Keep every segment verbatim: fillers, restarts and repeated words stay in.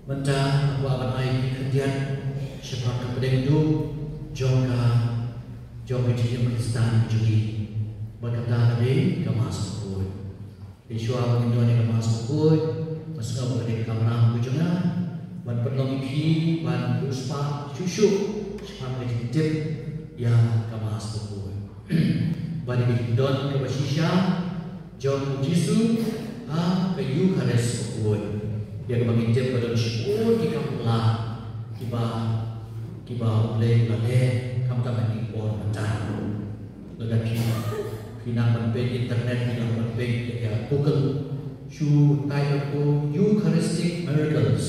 Mynta nga kwah ban ai ïa phi khyndiat shaphang ka pdeng duh jong ka, jong ka jingim Khristan jong ngi. Bad kata ka dei ka Mass Bakhuid. Te shuwa ba ngin don ïa ka Mass Bakhuid, nga sngew ba ka dei ka kamram ka jong nga ban pynlong ïa phi ban riewspah shuh shuh shaphang ka jingtip ïa ka Mass Bakhuid. Bad ïa ka jingdon kaba shisha jong u Jisu ha ka Eukharist bakhuid, ïa kaba ngi tip ba don shibun ki kam phylla kiba, kiba U Blei u la leh khamtam ha kine ki por mynta. Lada phi, phi nang ban peit internet, phi nang ban peit ïa Google, shu type ko Eucharistic miracles,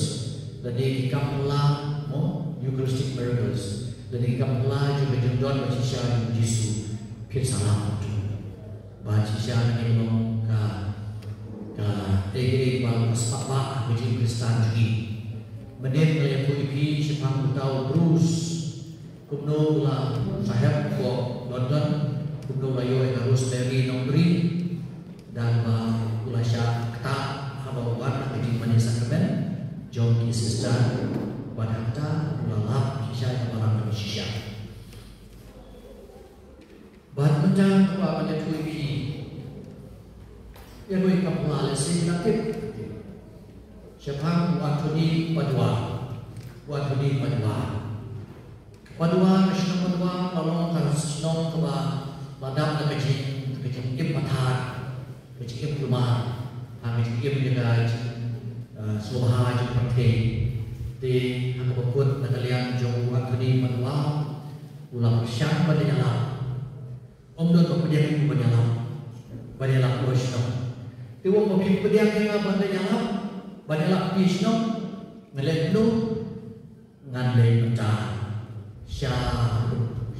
lane ki kam phylla, mo, Eucharistic miracles, lane ki kam phylla jong ka jingdon ba shisha jong u Jisu, phin sa lap tu. Ba shisha ka dei long ka, ka, eh, eh, ba ka spah ba ka jingim Khristan jong ngi. Mynnin nga la ïathuh ïa phi shaphang uta u Bruce, kumno u la sahep hapoh London, kumno u la ïoh ïa ka Rosemary Nongri, da kaba u la shah ktah haba u wan ha ka jingmane sakramen jong ki sister, bad hangta u la lap shisha ïa ka balang kaba shisha. Bad mynta nga kwah ban ïathuh ïa phi ïa kawei ka phylla, lehse phi la tip shaphang u Anthony Padua. U Anthony Padua. Padua, ka shnong Padua ka long ka shnong kaba la dap da ka jing, ka jingim pathar, ka jingim kulmar, ha ka jingim ïa ka jing, eh, sngewbha jong ka pyrthei. Te ha kaba kut na ka liang jong u Anthony Padua, u la pyrshang ban da ïalap. Ym don ba pdiang ïa u ban ïalap, ban ïalap ïa ka shnong. Te u ong ba phi pdiang ïa nga ban da ïalap, ban ïalap ïa ka shnong, ngan leh kumno? Ngan leit mynta sha,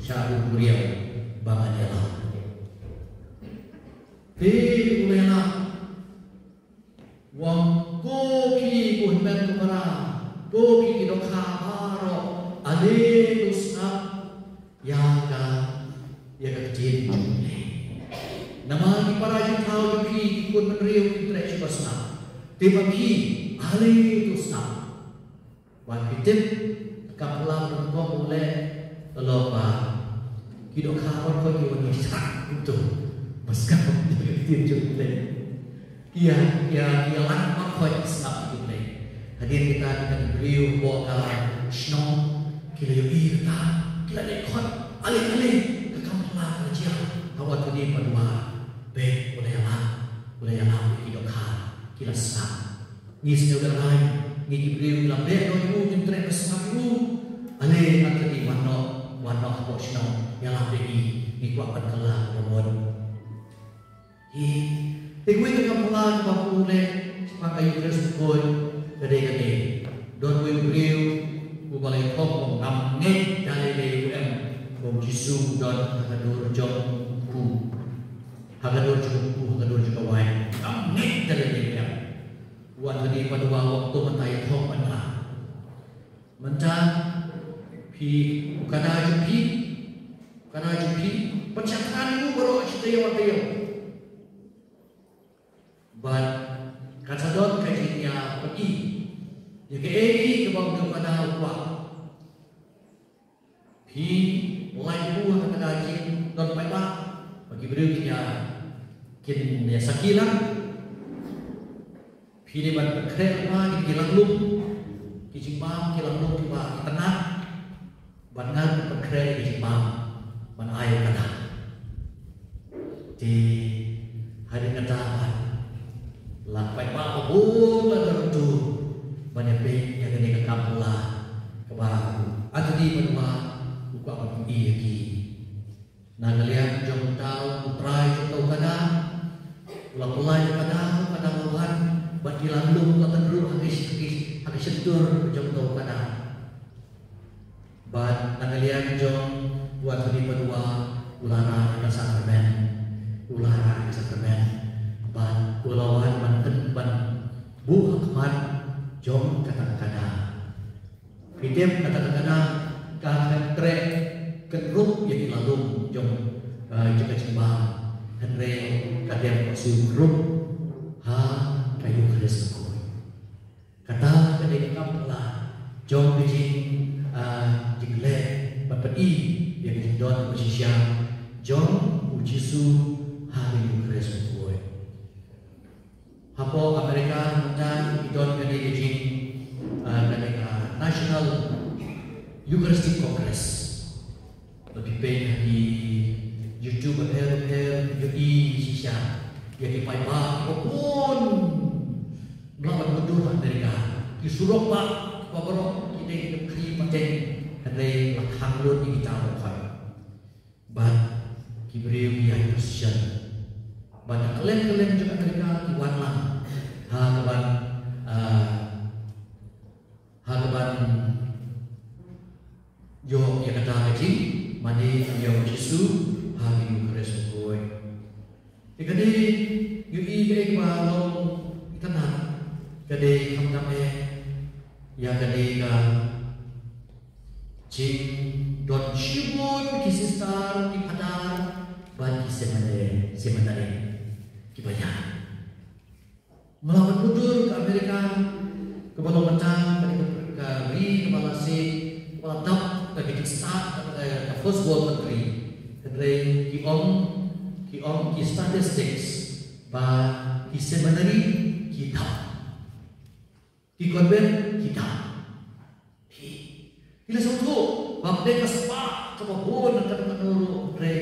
sha u briew ba ngan ïalap. Te u la ïalap. U ong, ko ki, ko hynmen ko para, ko ki, ki dohkha baroh, ale to sngap ïa ka, ïa ka ktien jong U Blei. Namar ki para jingthaw jong phi, ki khun bynriew ki treh shuh ban sngap. Te ma phi, ale to sngap. Bad phi tip, ka phylla ka long kumne, ka long ba ki dohkha baroh ki wan ïa ki sngap kumto. Ba sngap ïa ka ktien jong U Blei. Ki ïa, ki ïa, ki ïalang baroh ki sngap ïa U Blei. Hadien kita ki briew hapoh ka shnong ki la ïohi kata, ki la leh khot, ale, ale, ka kam phylla ka la jia ha u Anthony Padua. Peit, u la ïalap, u la ïalap ïa ki dohkha, ki la sngap. Ngi sngewbha rai, ngi ki briew ngi la beh noh ïa u, ngim treh ban sngap ïa u. Ale, Anthony, wan noh, wan noh hapoh shnong, ïalap ïa ngi, ngi kwah ban kylla ka bamon. Hi, te kawei ka kam phylla kaba u leh shaphang ka Eucharist bakhuid ka dei kane. Don uwei u briew uba la ïathuh, u ong, ngam ngeit da lei lei, u em, u ong, Jisu u don ha ka dur jong u kpu. Ha ka dur jong u kpu, ha ka dur jong ka waiñ. Ngam ngeit da lei lei, u em. U Anthony Padua u ong, to mynta ïathuh mynta. Mynta phi, u kada jong phi, u kada jong phi, pynshah kren ïa u baroh shi taïew ar taïew. Bad kan sa don ka jingïapyni ïa kaei kaba u kada u kwah. Phi lait buh ha kata ka jingdon paidbah ba ki briew kin ïa, kin ïa sakhi lang. Phi dei ban pynkhreh lypa ïa ki langlum, ki jingbam, ki langlum kiba ki tnat. Ban ngan pynkhreh ïa ki jingbam ban ai ïa u kada. Te hadien kata pat la paidbah ba bun la don ruh ban ïa peit ïa kane ka kam phylla kaba u Anthony Padua u kwah ban pyni ïa ki. Na ka liang jong uta u trai jong uta u kada, u la pynlait ïa u kada, u kada u la wan bad ki langlum la tynruh ha ki, ha ki, ha ki shyntur jong uta u kada. Bad na ka liang jong u Anthony Padua, u la rah ïa ka sakramen. U la rah ïa ka sakramen. Bad u la wan ban pyn, ban buh ha khmat jong kata ka kada. Phi tip, kata ka kada ka treh kynrup ïa ki langlum jong, eh, jong ka jingbam. Hynrei ka dem ka siew kynrup ha ka Eucharist bakhuid. Kata ka dei ka kam phylla Ka jing, ah, jingleh bad pyni ïa ka jingdon kaba shisha jong u Jisu ha ka Eucharist bakhuid. Hapoh America mynta ki don kane ka jing, ah, kane ka National Eucharistic Congress. Lada phi peit ha ki YouTube bapher bapher, ïohi shisha ïa ki paidbah kiba bun. Mlak ban mutdur ha America, ki surok bah kiba baroh ki dei ki khri pateng, hynrei la khang lut ïa kita baroh. Bad ki briew ki ïaid procession. Bad na kylleng kylleng jong America ki wan lang ha ka ban, ah, ha ka ban ïoh ïa kata ka jingmane ïa u Jisu ha ka Eucharist bakhuid. Te ka dei, ïohi kaei kaba long itynnad, ka dei khamtam eh ïa ka dei ka jingdon shibun ki sister, ki phadar bad ki seminary, seminary kiba ïaid. Mlak ban mutdur ka America kaba long mynta ka dei ka ri kaba la seh, kaba la dap da ka jingstad, da ka first world country. Hynrei ki ong, ki ong ki statistics ba ki seminary ki dap, ki convent ki dap. Phi, phi la sngewthuh ba ka dei ka spah kaba bun na kano kano ruh, hynrei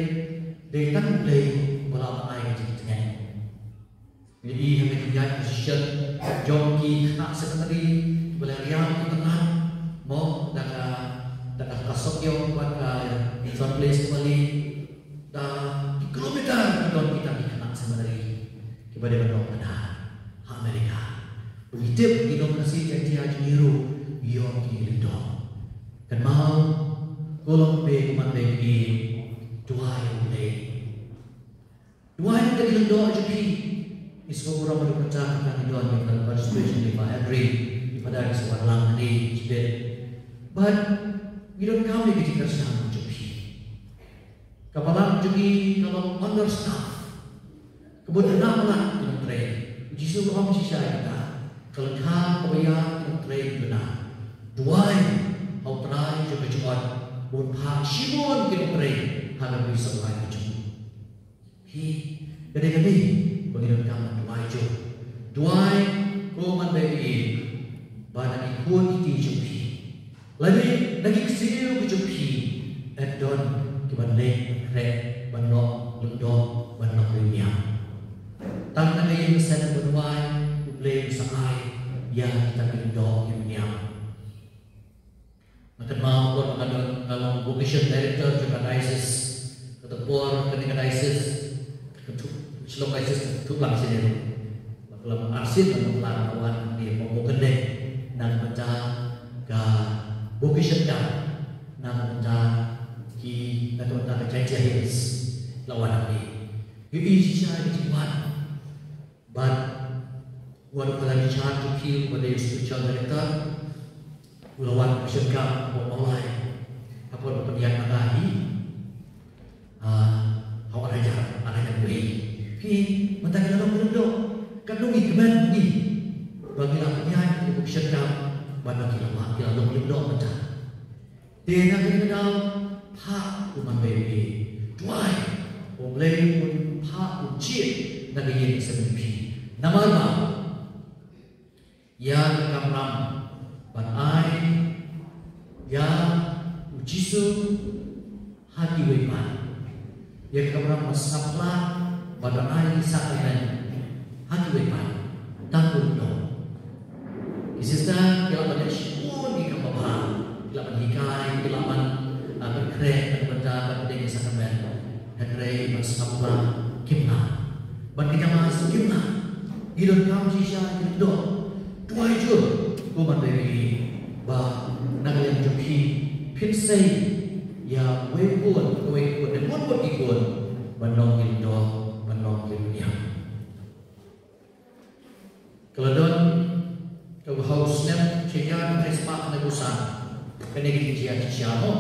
dei tang U Blei uba lah ban ai ka jingtngen. Ngi ïohi ha ka jingïaid procession jong ki khynnah seminary kiba la riam ki tnat, mo, da ka, da ka Sokyo bad ka John Place Valley, da ki kilometer ki don kita ki khynnah seminary kiba dei ban long phadar ha America. Ba ngi tip ki nong Khasi Jaiñtia jong ngi ruh ngi ïoh ki lyngdoh. Kynmaw, ko longkmie ko manbei, duwai ïa U Blei. Duwai ïa ki lyngdoh jong phi. Ngi sngewburom ba mynta ka dang don ïa ka participation jong i Bah Henry, i Phadar, ki sa wan lang hangne shibit. Bad ngi donkam ïa ka jingkyrshan jong phi. Ka balang jong ngi ka long understaff. Ka bun duna palat ki nongtrei. U Jisu u ong shisha ïa kata. Ka lyngkha kaba ïar ki nongtrei duna. Duwai ha U Trai jong ka jingmut ba un phah shibun ki nongtrei ha ka ri Sawai ka jong ngi. Hi, ka dei kane ba ngi donkam ban duwai jur. Duwai, ko manbei ïeit, ba na ki khun ki kti jong phi, lane na ki ksiew ki jong phi, yn don ki ban leit ban khreh, ban long lyngdoh, ban long riewniam. Tang na ka ïing ka sem ban duwai, U Blei un sa ai ïa kita ki lyngdoh, ki riewniam. Nga kynmaw por ba nga don, nga long vocation director jong ka diocese. Kato por kane ka diocese, ka thup, Shillong diocese ka thup lang shisha ruh. Ba ka long arsien ba nga la wan hangne, ba nga kynnoh na ka bynta ka vocation camp, na ka bynta ki, na ka bynta ka Jaiñtia Hills, la wan hangne. Ïohi shisha ïa ka jingwan. Bad u Father Richard Jukhi, uba dei u spiritual director, u la wan pynshong kam ha Mawlai. Ha por ba pynïaid na ka hi, ah, ha u ar hajar, ar hajar wei. Phi, mynta ki la long ki lyngdoh. Katno ngi kmen ngi ba ngi la pynïaid, ngi pynshong kam, bad ba ki la wan, ki la long ki lyngdoh mynta. Te na kane ka daw, phah, ko manbei, duwai, U Blei un phah, un jied na ka ïing ka sem jong phi. Namar ba ïa ka kamram ban ai ïa u Jisu ha kiwei pat. Ïa ka kamram ban sngap phla bad ban ai ki sakramen ha kiwei pat, tang u lyngdoh. Ki sister ki lah ban leh shibun ki kam babha, ki lah ban hikai, ki lah ban, ah, pynkhreh na ka bynta ban pynïaid ki sakramen. Hynrei ban sngap phla kim lah, ban kynja mass kim lah. Ngi donkam shisha ki lyngdoh. Duwai jur, ko manbei, ba na ka liang jong phi phin sei ïa uwei u khun, uwei u khun, ne mut mut ki khun, ban long ki lyngdoh, ban long ki riewniam. Ka la don kaba ha u snem shi hajar khyndai spah khyndai phew san, kane ka jingjia shisha mo.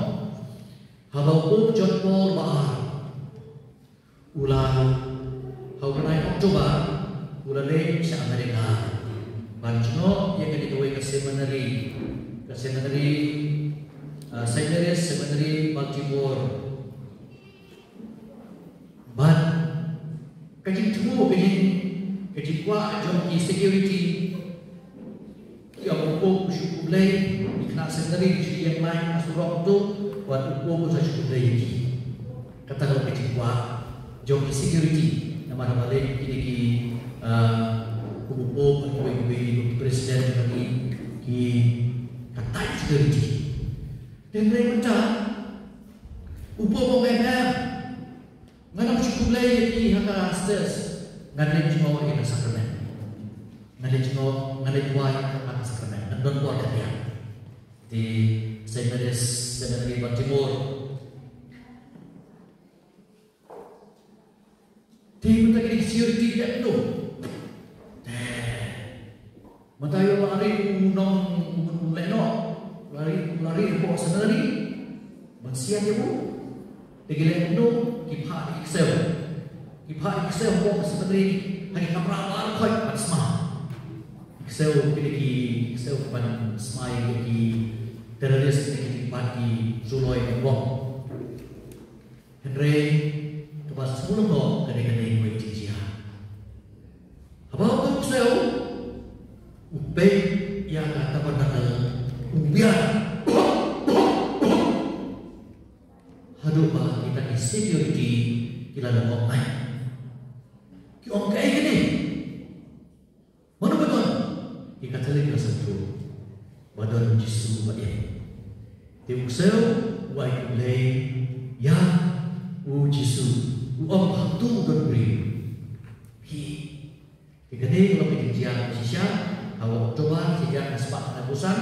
Haba u Pope John Paul ba ar u la, ha u bnai October, u la leit sha America ban jngoh ïa kane kawei ka seminary Ka seminary, uh, Saint Mary's Seminary, Baltimore. Bad ka jingthmu, ka jing, ka jingkwah jong ki security. Ki ong u Pope u shu khublei ïa ki khynnah seminary ki shu ïeng line ha surok tu, bad u Pope u sa shu khublei ïa ki. Kata ka long ka jingkwah jong ki security. Namar ba leh kine ki, ah, kum u Pope, kiwei kiwei ki president, ki, ki, ka tight security. Te hynrei mynta u Pope u ong em em. Ngan ym shu khublei ïa ki ha ka stage. Ngan leit jngoh ïa ka sakrament. Ngan leit jngoh, ngan leit duwai ha ka sakrament. Ngan don por khyndiat. Te Saint Mary's Seminary, Baltimore. Te mynta kine ki security ki dep noh. Te mynta ïoh la ri u nong, u, u lehnoh. La ri, la ri hapoh seminary. Ban siat ïa u. Te ki lehnoh, ki phah ki ksew. Ki phah ki ksew hapoh seminary. Ha ki kamra baroh khoit ban smai. Ki ksew, kine ki ksew ban smai ïa ki terrorist, kine ki, ki phah ki suloi, ki bom. Hynrei kaba sngewlyngngoh ka dei kane kawei ka jingjia. Haba u ksew u peit ïa ka tabernacle, u biar. Haduh ba kita ki security ki la lyngngoh ngai. Ki ong, kaei kane? Mano ba don? Ki Katholik la sngewthuh ba don u Jisu ba im. Te u ksew u ai khublei ïa u Jisu, u ong, hangtu u don u briew. Hi. Te kane ka long ka jingjia kaba shisha ha u October, shi hajar khyndai spah khyndai phew san,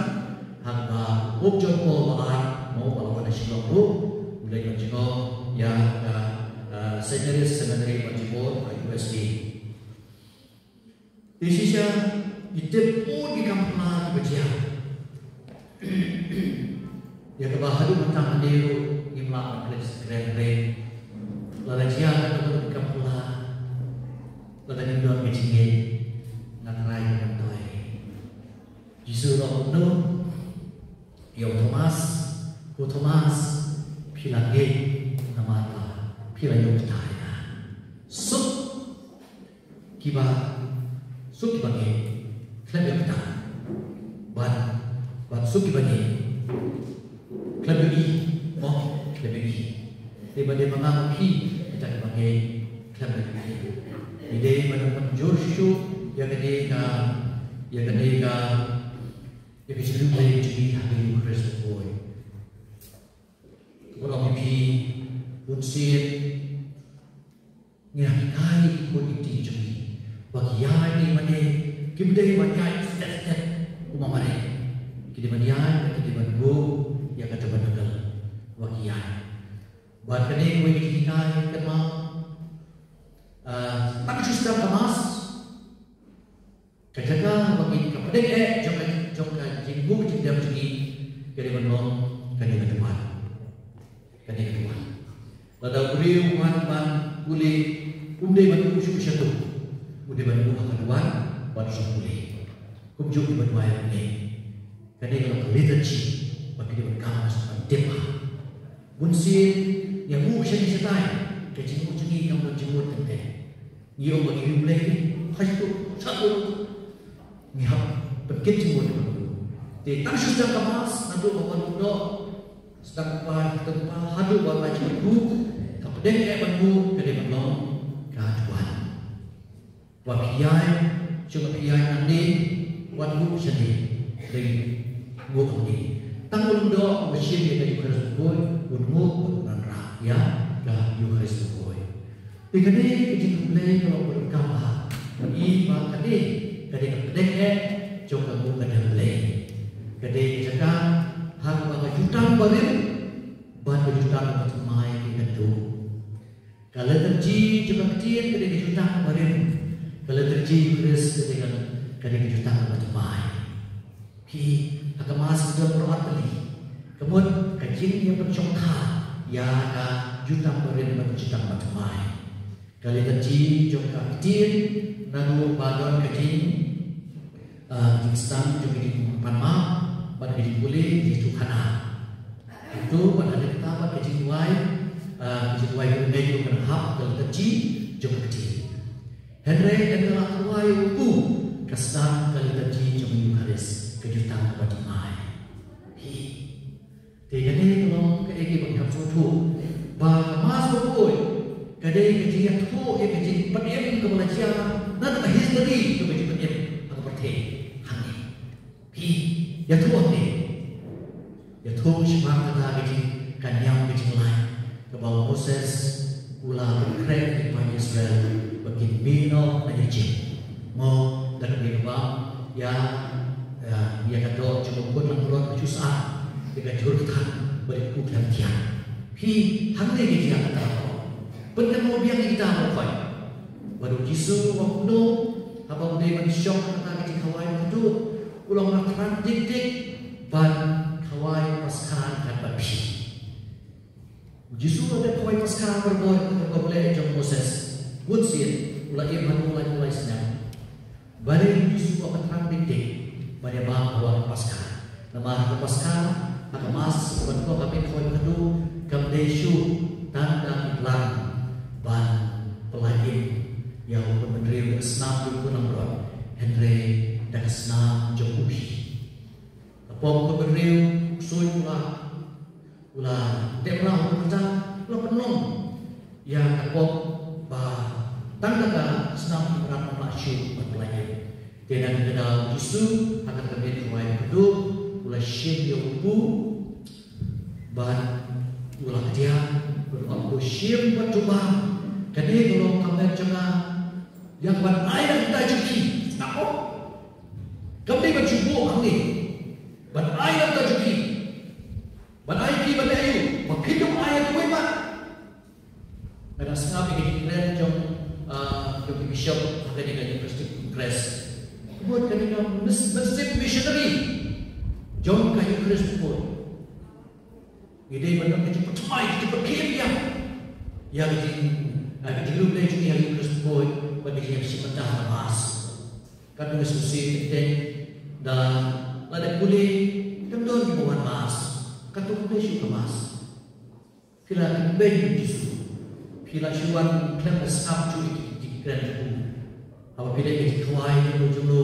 haba u Pope John Paul ba ar mo ba la wan ha Shillong ruh u leit ban jngoh ïa ka, uh, Saint Mary's Seminary Baltimore ha U S A. Te shisha ngi tip bun ki kam phylla kiba jia. Ïa kaba haduh mynta hangne ruh ngim lah ban klet kren kren. Lada jia katto katne ki kam phylla, lada ngim don ka jingngeit, nga trai ka myntoi. Jisu u ong kumno ïa u Thomas, ko Thomas, phi la ngeit namar ba phi la ïoh kata ïa nga. Suk kiba, suk kiba ngeit khlem ïoh kata. Bad, bad suk kiba ngeit khlem ïohi, mo, khlem ïohi. Te ba dei ma nga ma phi kita kiba ngeit khlem ïohi. Ngi dei ban pynjur shuh shuh ïa kane ka, ïa kane ka, ïa ka jingriewblei jong ngi ha ka Eucharist Bawial. Kumba ong ïa phi, bunsien ngi la hikai ïa ki khun ki kti jong ngi ba ki ïaid ne mane kim dei ban ïaid stet stet kum ma mareh. Ki dei ban ïaid, ki dei ban buh ïa ka tabernacle ba ki ïaid. Bad kane kawei ka jinghikai kynmaw, ah, tang shu sdang ka Mass, ka jaka ba ki, ka pdeng eh jong ka, jong ka jingbuh jingdem jong ngi ka dei ban long kane ka duwan. Kane ka duwan. Lada u briew u wan ban pule, um dei ban buh shuh sha tu. U dei ban buh ha ka duwan bad u sa pule. Kumjuh ki ban duwai ruh ne. Kane ka long ka liturgy ba ki dei ban kam ban tip ha. Bunsien ngi buh shane shatai, ka jingmut jong ngi kam don jingmut teng teng. Ngi ong ba ngi riewblei, ha shuh shuh ngi hap pynkit jingmut. Te tang shu sdang ka Mass, naduh ba wan u doh, sdang u pai, kyrteng u pai, haduh ba wan jingmut, ka pdeng eh ban buh ka dei ban long ka duwan. Wat phi ïaid, shu wat phi ïaid nangne, wat nguh shane, dei nguh hangne. Tang u lyngdoh uba shim ïa ka Eucharist Bawial un nguh bad un wanrah ïa ka Eucharist Bawial. Te kane ka jingkhublei ka long ba donkam bha. Ïa ba kane ka dei ka pdeng eh jong ka nguh ka dem Blei. Ka dei ka jaka ha kaba ka jutang barim bad ka jutang bathymmai ki kynthup. Ka liturgy jong ka ktien ka dei ka jutang barim. Ka liturgy Eucharist ka dei ka, ka dei ka jutang bathymmai. Ki, ha ka Mass ngi don baroh artylli. Ka mut ka jingïapynshongkha ïa ka jutang barim bad ka jutang bathymmai. Ka liturgy jong ka ktien, naduh ba don ka jing, ah, jingsdang jong ka jingpanmap, Bad ka jingpule, ka jingïathuhkhana. Hato bad ha kata bad ka jingduwai, ah, ka jingduwai ka jingduwai ka hap ka liturgi jong ka ktien. Hynrei ynda la duwai u Kpu, ka sdang ka liturgi jong ka Eukharist, ka jutang kaba dih mai. Hi. Te kane ka long kaei kaba ngi hap sngewthuh ba ka Mass ba poi ka dei ka jingïathuh ïa ka jingpynim kaba la jia na ka history jong ka jingpynim ha ka pyrthei hangne. Phi ïathuh ne? Ïathuh shaphang kata ka jing, ka niam ka jinglait kaba u Moses u la pynkhreh ïa ki paid Israel ba kin mih noh na Ijipt. Mo, da kaba ïa, ïa, ïa ka doh jong u khun langbrot ka ju sah ïa ka jhur kthan ba dei u khlem thiang. Phi hangne ka jia kata. Pynkynmaw biang ïa kita baroh. Bad u Jisu u ong kumno, haba u dei ban shong ha kata ka jingkhawai bakordor, u la ong, nga thrang dik dik ban khawai Paskha ryngkat bad phi. U Jisu u la dep khawai Paskha barabor ha ka kyrteng jong u Moses. Bun sien, u la im haduh lai lai snem. Balei u Jisu u ong nga thrang dik dik ban ïa bam ha ka Paskha? Namar ha ka Paskha, ha ka Mass, ban ïa bam ha ka Paskha, kam dei shuh tang da ki blang ban pyllait im ïa u khun bynriew da ka snam jong u khun langbrot, hynrei da ka snam jong u Blei. Ka pop u khun bynriew, u ksuid u la, u la dep la u kata, u la pynlong ïa ka pop ba tang da ka snam u Moses um lah shuh ban pyllait im. Te na kata ka daw u Jisu ha kata ka miet khawai bakordor u la shim ïa u kpu bad u la kdiang bad u ong, ko shim bad to bam, kane ka long ka met jong nga ïa kaban ai na ka bynta jong phi. Namar kam dei ban shu buh hangne, ban ai na ka bynta jong phi. Ban ai ki ban ai u, ba phi dang ai ïa kiwei pat. Nga dang sngap ïa ka jingkren jong, ah, jong ki bishop ha kane ka Eucharistic Congress. Ka mut kane ka mis-, mynsiem missionary jong ka Eucharist Board. Ngi dei ban long ka jingpynthymmai, ka jingpynthymmai ïa, ïa ka jing, ah, ka jingïaleh jong ngi ha Eucharist Board, bad ka jingïashim bynta ha Mass. Katno ngi sngewsih teng da lada pule kam don kiba wan Mass. Katno pule shuh ka Mass. Phi la kynbeiñ ïa u Jisu. Phi la shu wan khlem da sngap shuh ïa ki jingkren jong u. Haba phi leh ka jingkhawai jong u jong u.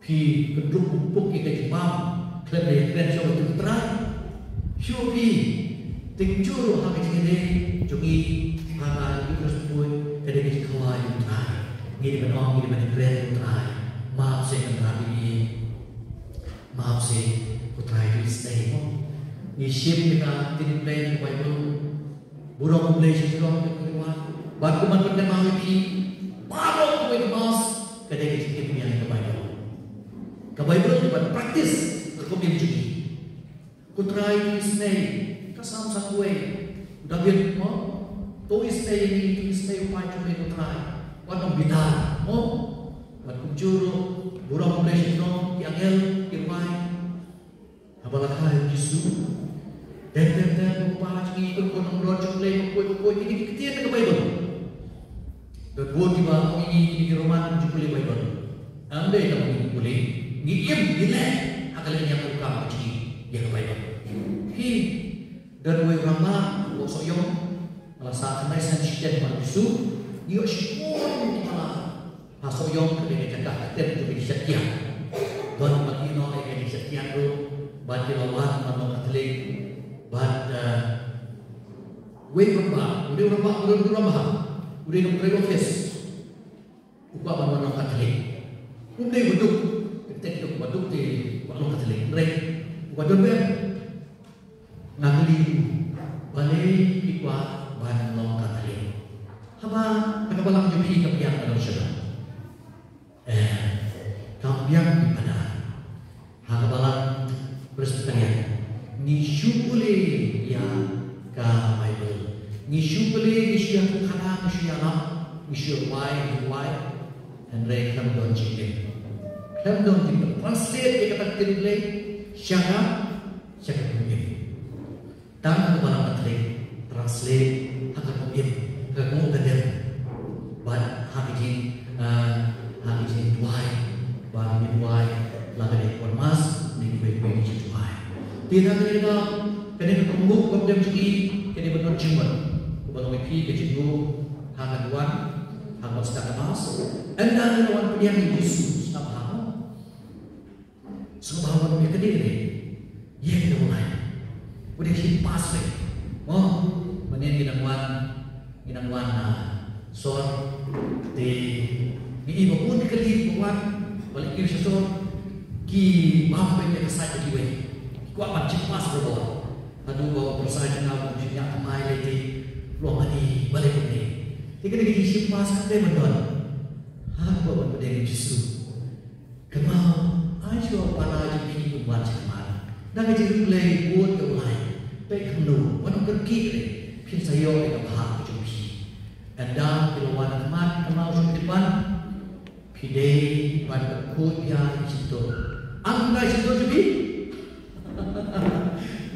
Phi kyndrup puk ïa ka jingbam khlem da ïakren shuh ïa u Trai. Shuh phi. Teng jur ha ka jingïadei jong ngi ha ka Eucharist Board ka dei ka jingkhawai ïa u Trai. Ngi dei ban ong, ngi dei ban ïakren ïa u Trai. Map seh Kynrad ïa ngi. Map seh ko Trai, to isynei mo. Ngi shim ïa ka ktien Blei ka Baibl. Burom U Blei shajrong ïa ka Trai. Bad kumno ban kynmaw ïa phi baroh kawei ka Mass ka dei ka jingim ïa ka Baibl. Ka Baibl ka ban practice ka kum im jong ngi. Ko Trai, to isynei, ka Salm sanphew. David mo, to isynei ïa ngi, to isynei u paid jong me ko Trai. Wat nym bitar mo. Bad kumjuh ruh burom U Blei shajrong, ki angel ki rwai. Haba la kha ïa u Jisu. Dep dep dep, ko Pa jong ngi, ko Khun langbrot jong U Blei, ko koi ko koi, kine ki ktien na ka Baibl. Don bun kiba ong ïa ngi, kine ki Roman kim ju pule Baibl. Ym dei kaba ngi pule, ngi im ngi leh ha ka leh niam ka kam ka jong ngi ïa ka Baibl. Hi, don uwei u rangbah u Sohiong, la sah khyndai snem shiteng bad u Jisu, ngi ïoh shibun kiba la ha Sohiong, ka dei ka jaka ka tep jong ka jingshakri. Don ba ki ïoh ïa ka jingshakri ruh, bad ki la wan ban long Katholik, bad, eh, uwei u rangbah, u dei u rangbah, u dei u rangbah, u dei u rangbah office. U kwah ban wan long Katholik. Um dei uba duk, tek tek duk uba duk te u kwah long Katholik. Hynrei uba don bad nga kylli u, balei phi kwah ban long Katholik? Haba ha ka balang jong phi ka biang ka don shabar? Eh, ka biang ki pada. Ha ka balang Presbyterian ngi shu pule ïa ka Baibl. Ngi shu pule, ngi shu ïathuhkhana, ngi shu ïalap, ngi shu ïawai, ngi ïawai. Hynrei khlem don jingim. Khlem don jingim. Translate ïa kata ka ktien Blei sha ka, sha ka ktien. Tang ha ka balang Katholik, translate ha ka ktien, ha ka ktien. Bad ha ka jing, eh, ha ka jingduwai, bad ka jingduwai la ka dei ka Mass. Te na kane ka daw, kane ka kynmaw kaba pdeng jong ngi ka dei ban don jingmut. Kaba long ïa phi ka jingmut ha ka duwan, ha kaba sdang ka Mass. Ynda ngi la wan pdiang ïa u Jisu, sngewbha, sngewbha ban ïa ka dei re. Ïa ka dei lai. Pdiang shim pass re. Mo, mynnin ngi dang wan Ngi dang wan na sor, te ngi i ba bun ki kali ba wan, ba la kiew sha sor, ki bam beit ïa ka sait ba kiwei. Ki kwah ban shim pass ba bor. Haduh ba u pyrsa jong nga u shim ïa ka mai lei te, long ani ba lei kumne. Te kane ka jingshim pass ka dei ban don. Ha kaba ban pdiang ïa u Jisu. Kynmaw, ai shuwa u para jong phi un wan sha khmat. Da ka jingriewblei bud ïa u lai. Peit kumno, wat nym kyrkieh re. Phin sa ïoh ïa ka bhah ka jong phi. Ynda phi la wan ha khmat, kynmaw shuwa phi dei ban, phi dei ban pynkhuid ïa i shyntur. Am da i shyntur jong phi?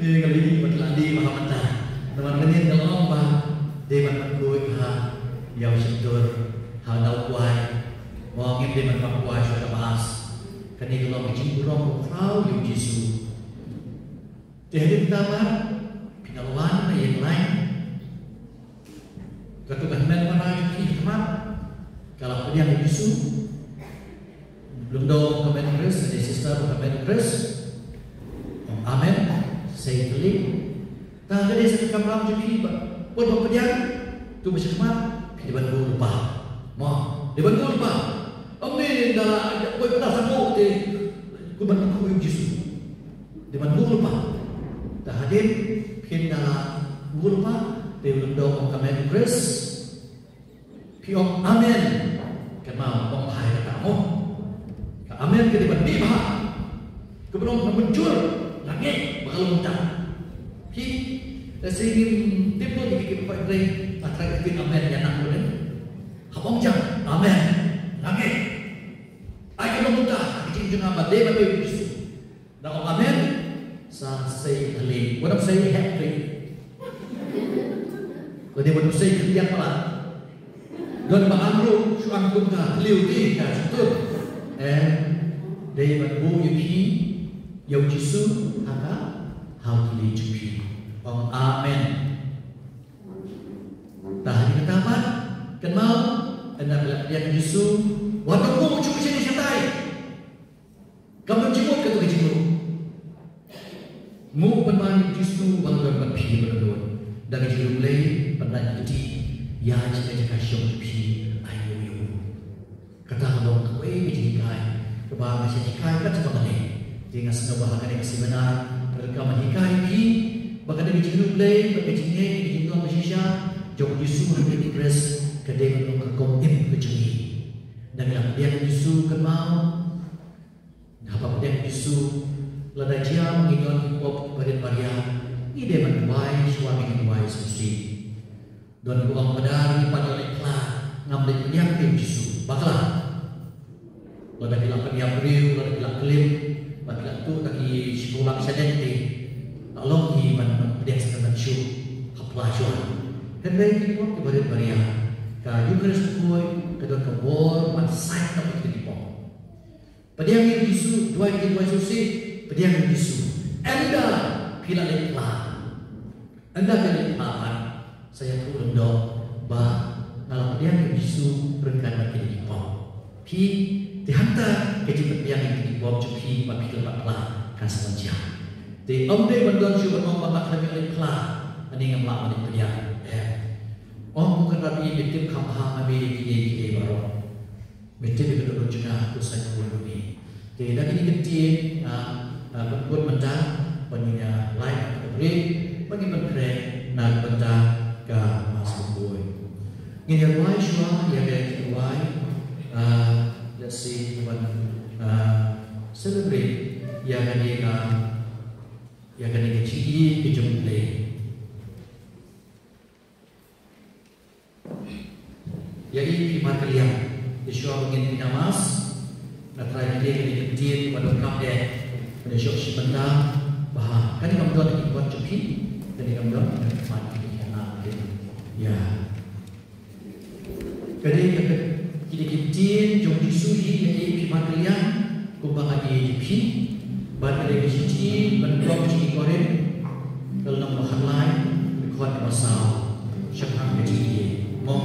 Ni ka lei bad la dei ba ha mynta. Namar mynnin ka long ba dei ban pynkhuid ha ïa u shyntur ha u dau kwai. Mo ngim dei ban pynkwai shuwa da bas. Kane ka long ka jingburom ba khraw ïa u Jisu. Te hadien kata pat phi nang wan na ïing lain. Kato ka hynmen para jong phi ha khmat ka la pdiang ïa u Jisu. Lyngdoh ka met u Khrist, ka dei sister ka met u Khrist. Ong amen. Sei thylliej. Tang ka dei sa ka kamram jong phi ba, put ba pdiang, to ba sha khmat phi dei ban buh lypa. Mo, dei ban buh lypa. Ym dei da la poi pyndas ha buh te, kumban khuid Jisu. Dei ban buh lypa. Te hadien phin da la buh lypa, te u lyngdoh ong ka met u Khrist. Phi ong amen. Kynmaw, ong bha ïa kata mo. Ka amen ka dei ban mih bha. Kaba ong na mynjur, nga ngeit ba ka long kumta. Phi, lehse ngim tip lut ïa ki kiba pyntrei, nga tharai ka ktien amen ïa nang lut. Hap ong jam, amen. Nga ngeit. Ai ka long kumta, ka jingïathuh jong nga ba dei ba dei u Jisu. Da ong amen, sa sei thylliej. Wat ym sei hep thylliej. Lane wat ym sei thylliej palat. Don ba ang ruh shu ang kum ka thliew te ka shyntur. Em, dei ban buh ïa phi, ïa u Jisu, ha ka, ha u thylliej jong phi. Ong amen. Te hadien kata pat, kynmaw, ynda phi la pdiang ïa u Jisu, wat ym buh shuh shane shatai. Kam don jingmut kato ka jingmut. Nguh pynban ïa u Jisu ba la don bad phi ba la don. Da ka jingriewblei, pynban ïa kti, ïa jaka jaka shong jong phi, ai nguh ïa u. Kata ka long kawei ka jinghikai kaba nga shait hikai katba nga leit. Te nga sngew ba ha kane ka seminar, ka dei ban hikai ïa phi ba kane ka jingriewblei, ba ka jingngeit, ka jingdon ba shisha jong u Jisu ha ka Eucharist ka dei ban long ka kum im ka jong ngi. Da ngi la pdiang ïa u Jisu, kynmaw, haba pdiang ïa u Jisu, lada jia ba ngi don ki pop barit baria, ngi dei ban duwai shuwa ba ngin duwai sngewsih. Don kiba ong, ba dang ngi pat ïa leit phla, ngam leit pdiang ïa u Jisu. Bakla. Lada phi la pynïap briew, lada phi la klim, lada phi la tuh da ki shiphew lak shadien te, la long hi ban pdiang sakrament shuh, ha phla shuwa. Hynrei ki pop kiba rit baria, ka Eucharist bakhuid ka don ka bor ban sait na ki pop. Pdiang ïa u Jisu, duwai, duwai sngewsih, pdiang ïa u Jisu. Ynda phi la leit phla. Ynda phi la leit phla pat, sa ïathuh lyngdoh ba nga la pdiang ïa u Jisu ryngkat bad kine ki pop. Phi, te hangta ka jingpdiang ïa kine ki pop jong phi ba phi la phla kan sa wan jia. Te ym dei ban don shuh ban ong ba nga khlem leit phla, ani ngam lah ban leit pdiang. Em. Ong u Kynrad ïa me tip kham bha ma me ïa kine kine baroh. Me tip ïa ka dohnud jong nga, ko saiñ ko bun ne. Te da kine ki ktien, ah, ah, pynkut mynta, ban ïa lait ka brief, ban ïa pynkhreh na ka bynta ka Mass Bakhuid. Ngin ïa rwai shuwa ïa ka jingrwai, ah, let's see, ban, ah, celebrate ïa kane ka, ïa kane ka jingïeit ka jong U Blei. Ïa i phi markylliang. Te shuwa ba ngin pynïaid Mass, nga tharai kane ka dei ka ktien ba donkam eh ban ïashoh shim bynta. Bha, kane kam don ha ki kot jong phi, kane kam don ha ki kot jong phi. Ïa. Ka dei ka, ka dei ka ktien jong u Jisu hi, ïa i phi markylliang kumba nga ïeit ïa phi. Bad ka dei ka shithi ban pynlong sha ki Korinth, ka lynnong ba khatlai, ka dkhot ba saw. Shaphang ka jingïeit. Mo.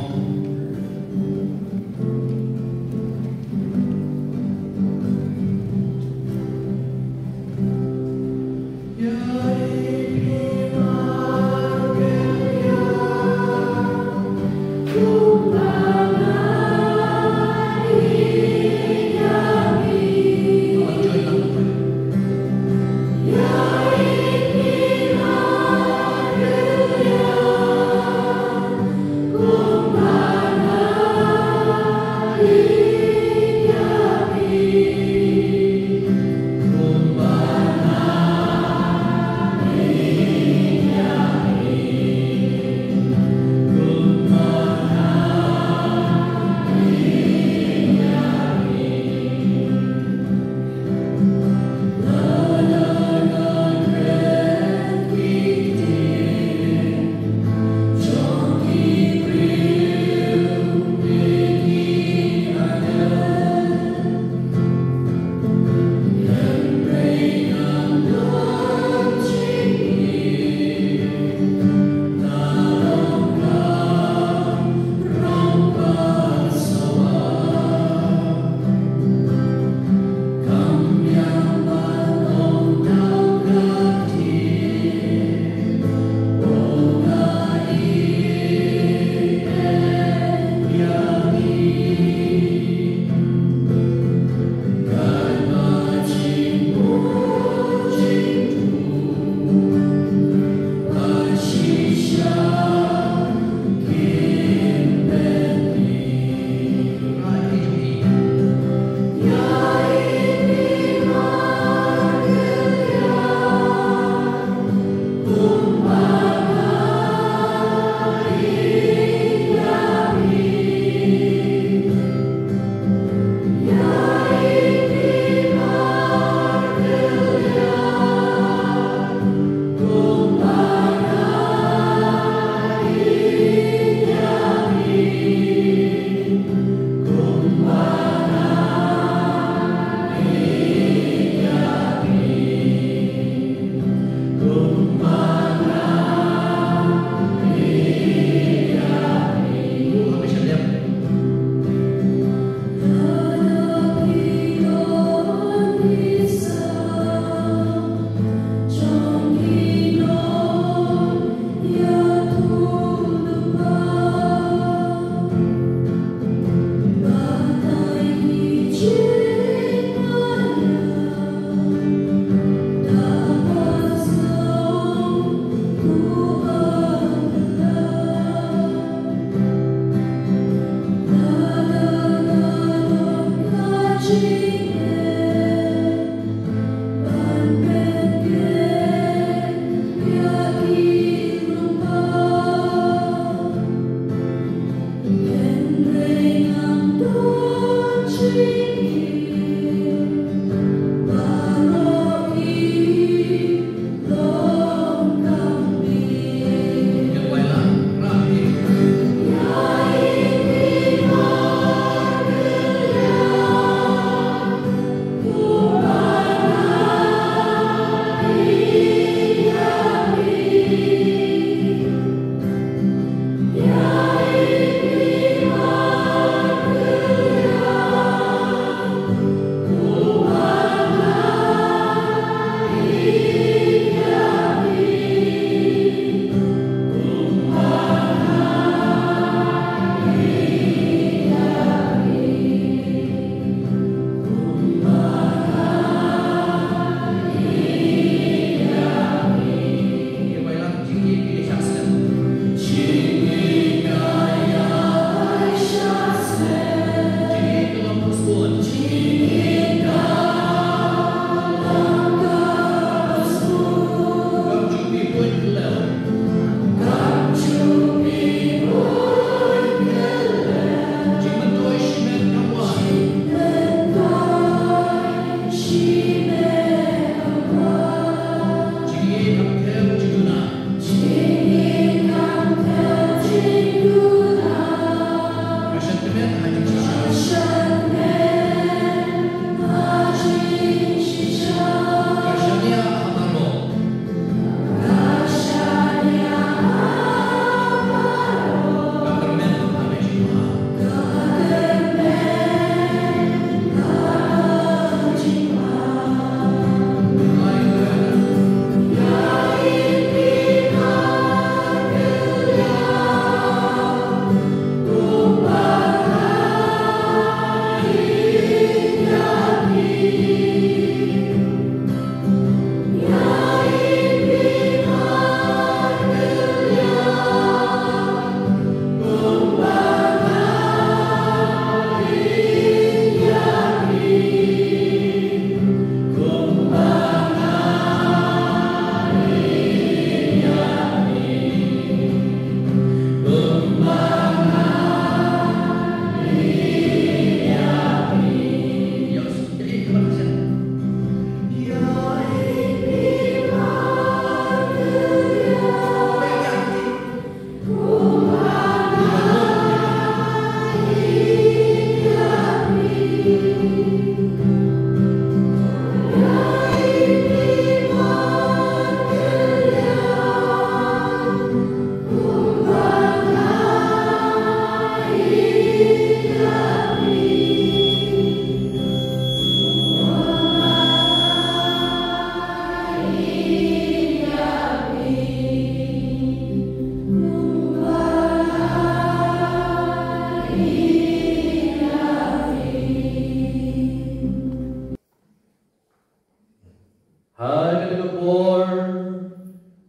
Ha kata ka por,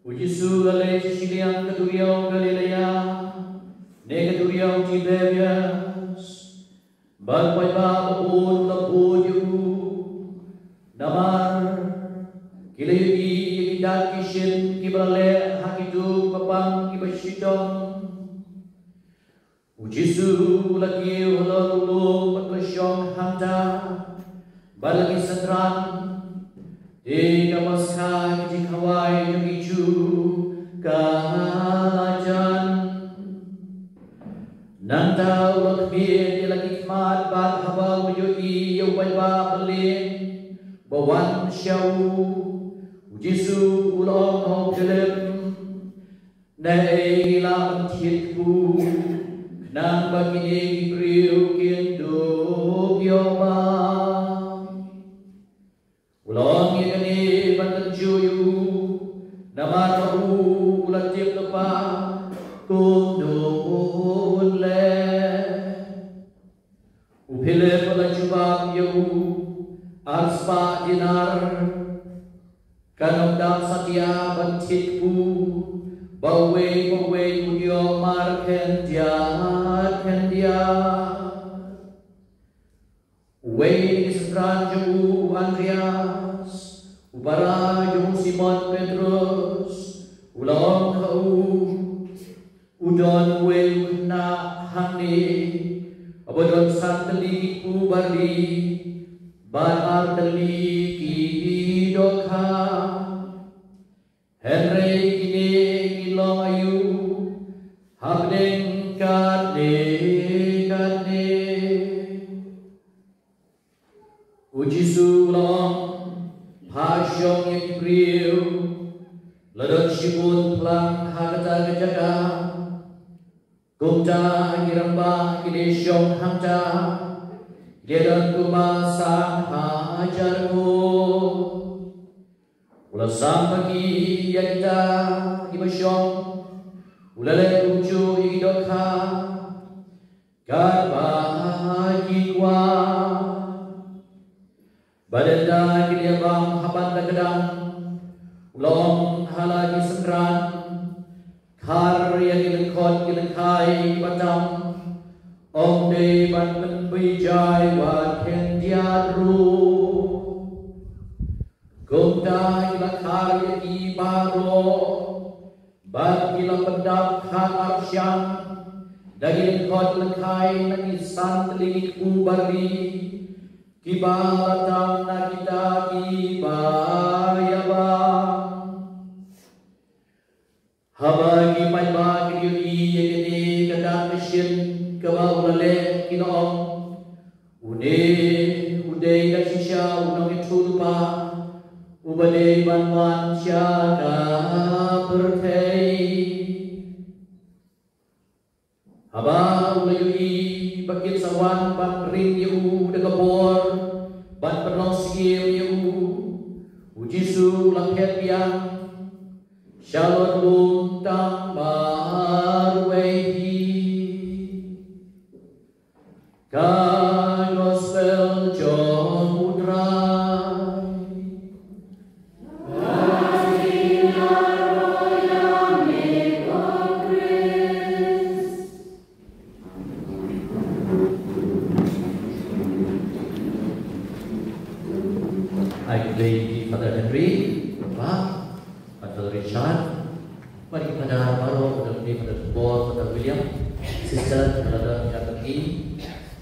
u Jisu u la leit sha shiliang ka duriaw Galilea, ne ka duriaw Tiberias. Bad u paidbah babun u la bud ïa u, namar ki la ïohi ïa ki dak ki shin kiba la leh ha kito ki paidbah kiba shitom. U Jisu u la kiew halor u lum bad u la shong hangta bad la ki synran. Te ka Paskha, ka jingkhawai jong ki Jiw, ka la jan. Nangta u la khmih ïa la ki khmat bad haba u la ïohi ïa u paidbah ba lieh ba wan sha u, u Jisu u la ong ha u Philip, naei la ban thied kpu, khnang ba kine ki briew kin dup ïoh bai? U la ong ïa kane ban tynjuh ïa u, namar ba u u la tip lypa kumno un leh. U Philip u la jubab ïa u, ar spah dinar. Kan ym dap satia ban thied kpu ba uwei pa uwei un ïoh mar khyndiat khyndiat. Uwei na ki synran jong u, u Andreas, u para jong u Simon Petrus, u la ong ha u, u don uwei u khynnah hangne uba don san tylli ki kpu barli bad ar tylli ki dohkha. Hynrei kine ki long aïu hapdeng katne katne? U Jisu u la ong, pha shong ïa ki briew. La don shibun phlang ha kata ka jaka. Kumta ki rangbah ki dei shong hangta, ki dei don kumba san hajar ngut. U la sam baki ïa kita kiba shong, u la leh kumjuh ïa ki dohkha katba ki kwah. Bad ynda ki la ïa bam ha bynta ka dang, u la ong ha la ki synran, khar ïa ki lyngkhot ki lyngkhai kiba tam, ym dei ban pynbeit wat khyndiat ruh. Kumta ki la khar ïa ki baroh bad ki la pyndap khat ar shan da ki lyngkhot lyngkhai na ki san tylli ki kpu barli kiba la tam na kita kiba ïa bam. Haba ki paidbah ki la ïohi ïa kane ka dak ka shin kaba u la leh, ki la ong, une u dei da shisha u nongïathuhlypa uba dei ban wan sha ka pyrthei. Haba u la ïohi ba kin sa wan ban ring ïa u da ka bor ban pynlong syiem ïa u, u Jisu u la phet biang sha lor lum tang marwei hi. Ka Gospel jong u Trai. Ai khublei ïa phi Father Henry, Papa, Father Richard, bad ki Father baroh, Father Henry, Father Paul, Father William, Sister, Father Henry,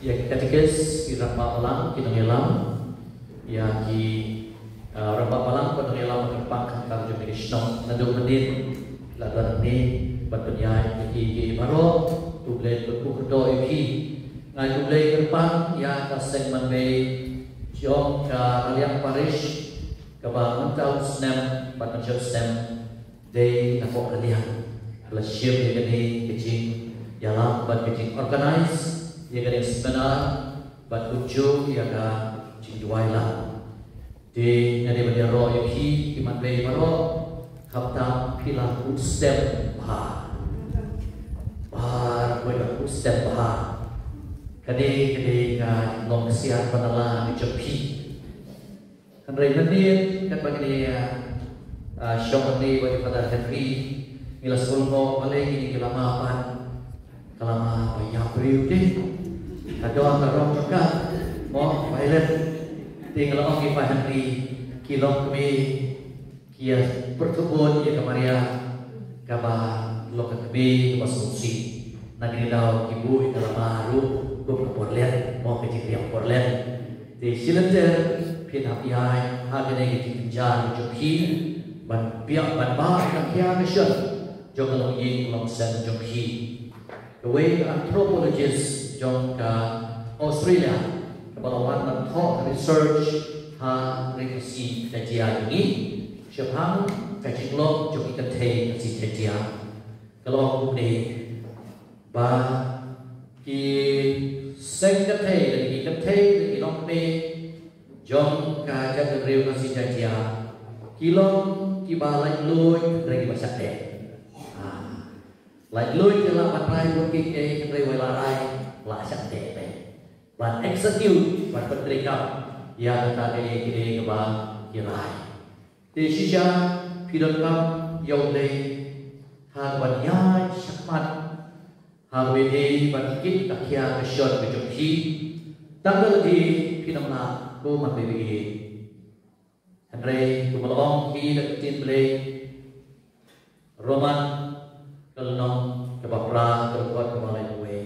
ïa ki katekis, ki rangbah balang, ki nongïalam, ïa ki, ah, rangbah balang bad nongïalam kyrpang khamtam jong ka shnong, naduh mynnin la don hangne ban pynïaid ïa ki, ki baroh, to U Blei un kyrkhu kyrdoh ïa ki. Nga ai khublei kyrpang ïa ka seng manbei jong ka Raliang Parish, kaba mynta u snem bad mynshwa u snem dei na Pok Raliang. La shim ïa kane ka jingïalam bad ka jingorganize ïa kane ka seminar bad kumjuh ïa ka jingduwai lang. Te nga dei ban ïaroh ïa phi ki manbei baroh, khamtam phi la khuslem bha. Baroh phi la khuslem bha. Kane, kane ka long ka siat ba na la ka jong phi. Hynrei mynnin katba ngi, ah, ah, shong hangne bad i Father Henry, ngi la sngewlyngngoh balei kine ki lama pat ka lama ba ïap briew te. Ka don ka rong jong ka, mo, violet. Te nga la ong ïa i Father Henry, ki longkmie ki ïa pyrthuh bun ïa ka Maria kaba long ka kmie kaba sngewsih. Na kine ki daw ki buh ïa ka lama ruh kum ka porlak, mo, ka jingriam porlak. Te shi lynter phin hap ïaid ha kane ka jingkynjah ka jong phi ban biang, ban bah ïa ka khia ka shon jong ka longïing longsem jong phi. Kawei ka anthropologist jong ka Australia kaba la wan ban thoh research ha ri Khasi Jaintia jong ngi shaphang ka jinglong jong ki kynthei Khasi Jaintia. Ka la ong kumne ba ki seng kynthei lane ki kynthei lane ki longkmie jong ka jaitbynriew Khasi Jaintia ki long kiba laitluid hynrei kiba shah deh. Ah. Laitluid te lah ban rai bun ki kynthei hynrei wei lah rai lah shah deh te. Ban execute, ban pyntreikam ïa kata kaei kaei kaba ki rai. Te shisha phi donkam ïa U Blei ha kaba ïaid shakhmat ha kaba ïadei bad ka khia ka shon ka jong phi. Tang da lade phin ym lah, ko man ba ïadei. Hynrei kumba la ong hi da ka ktien Blei, Roman ka lynnong kaba phra ka dkhot kaba laiphew wei.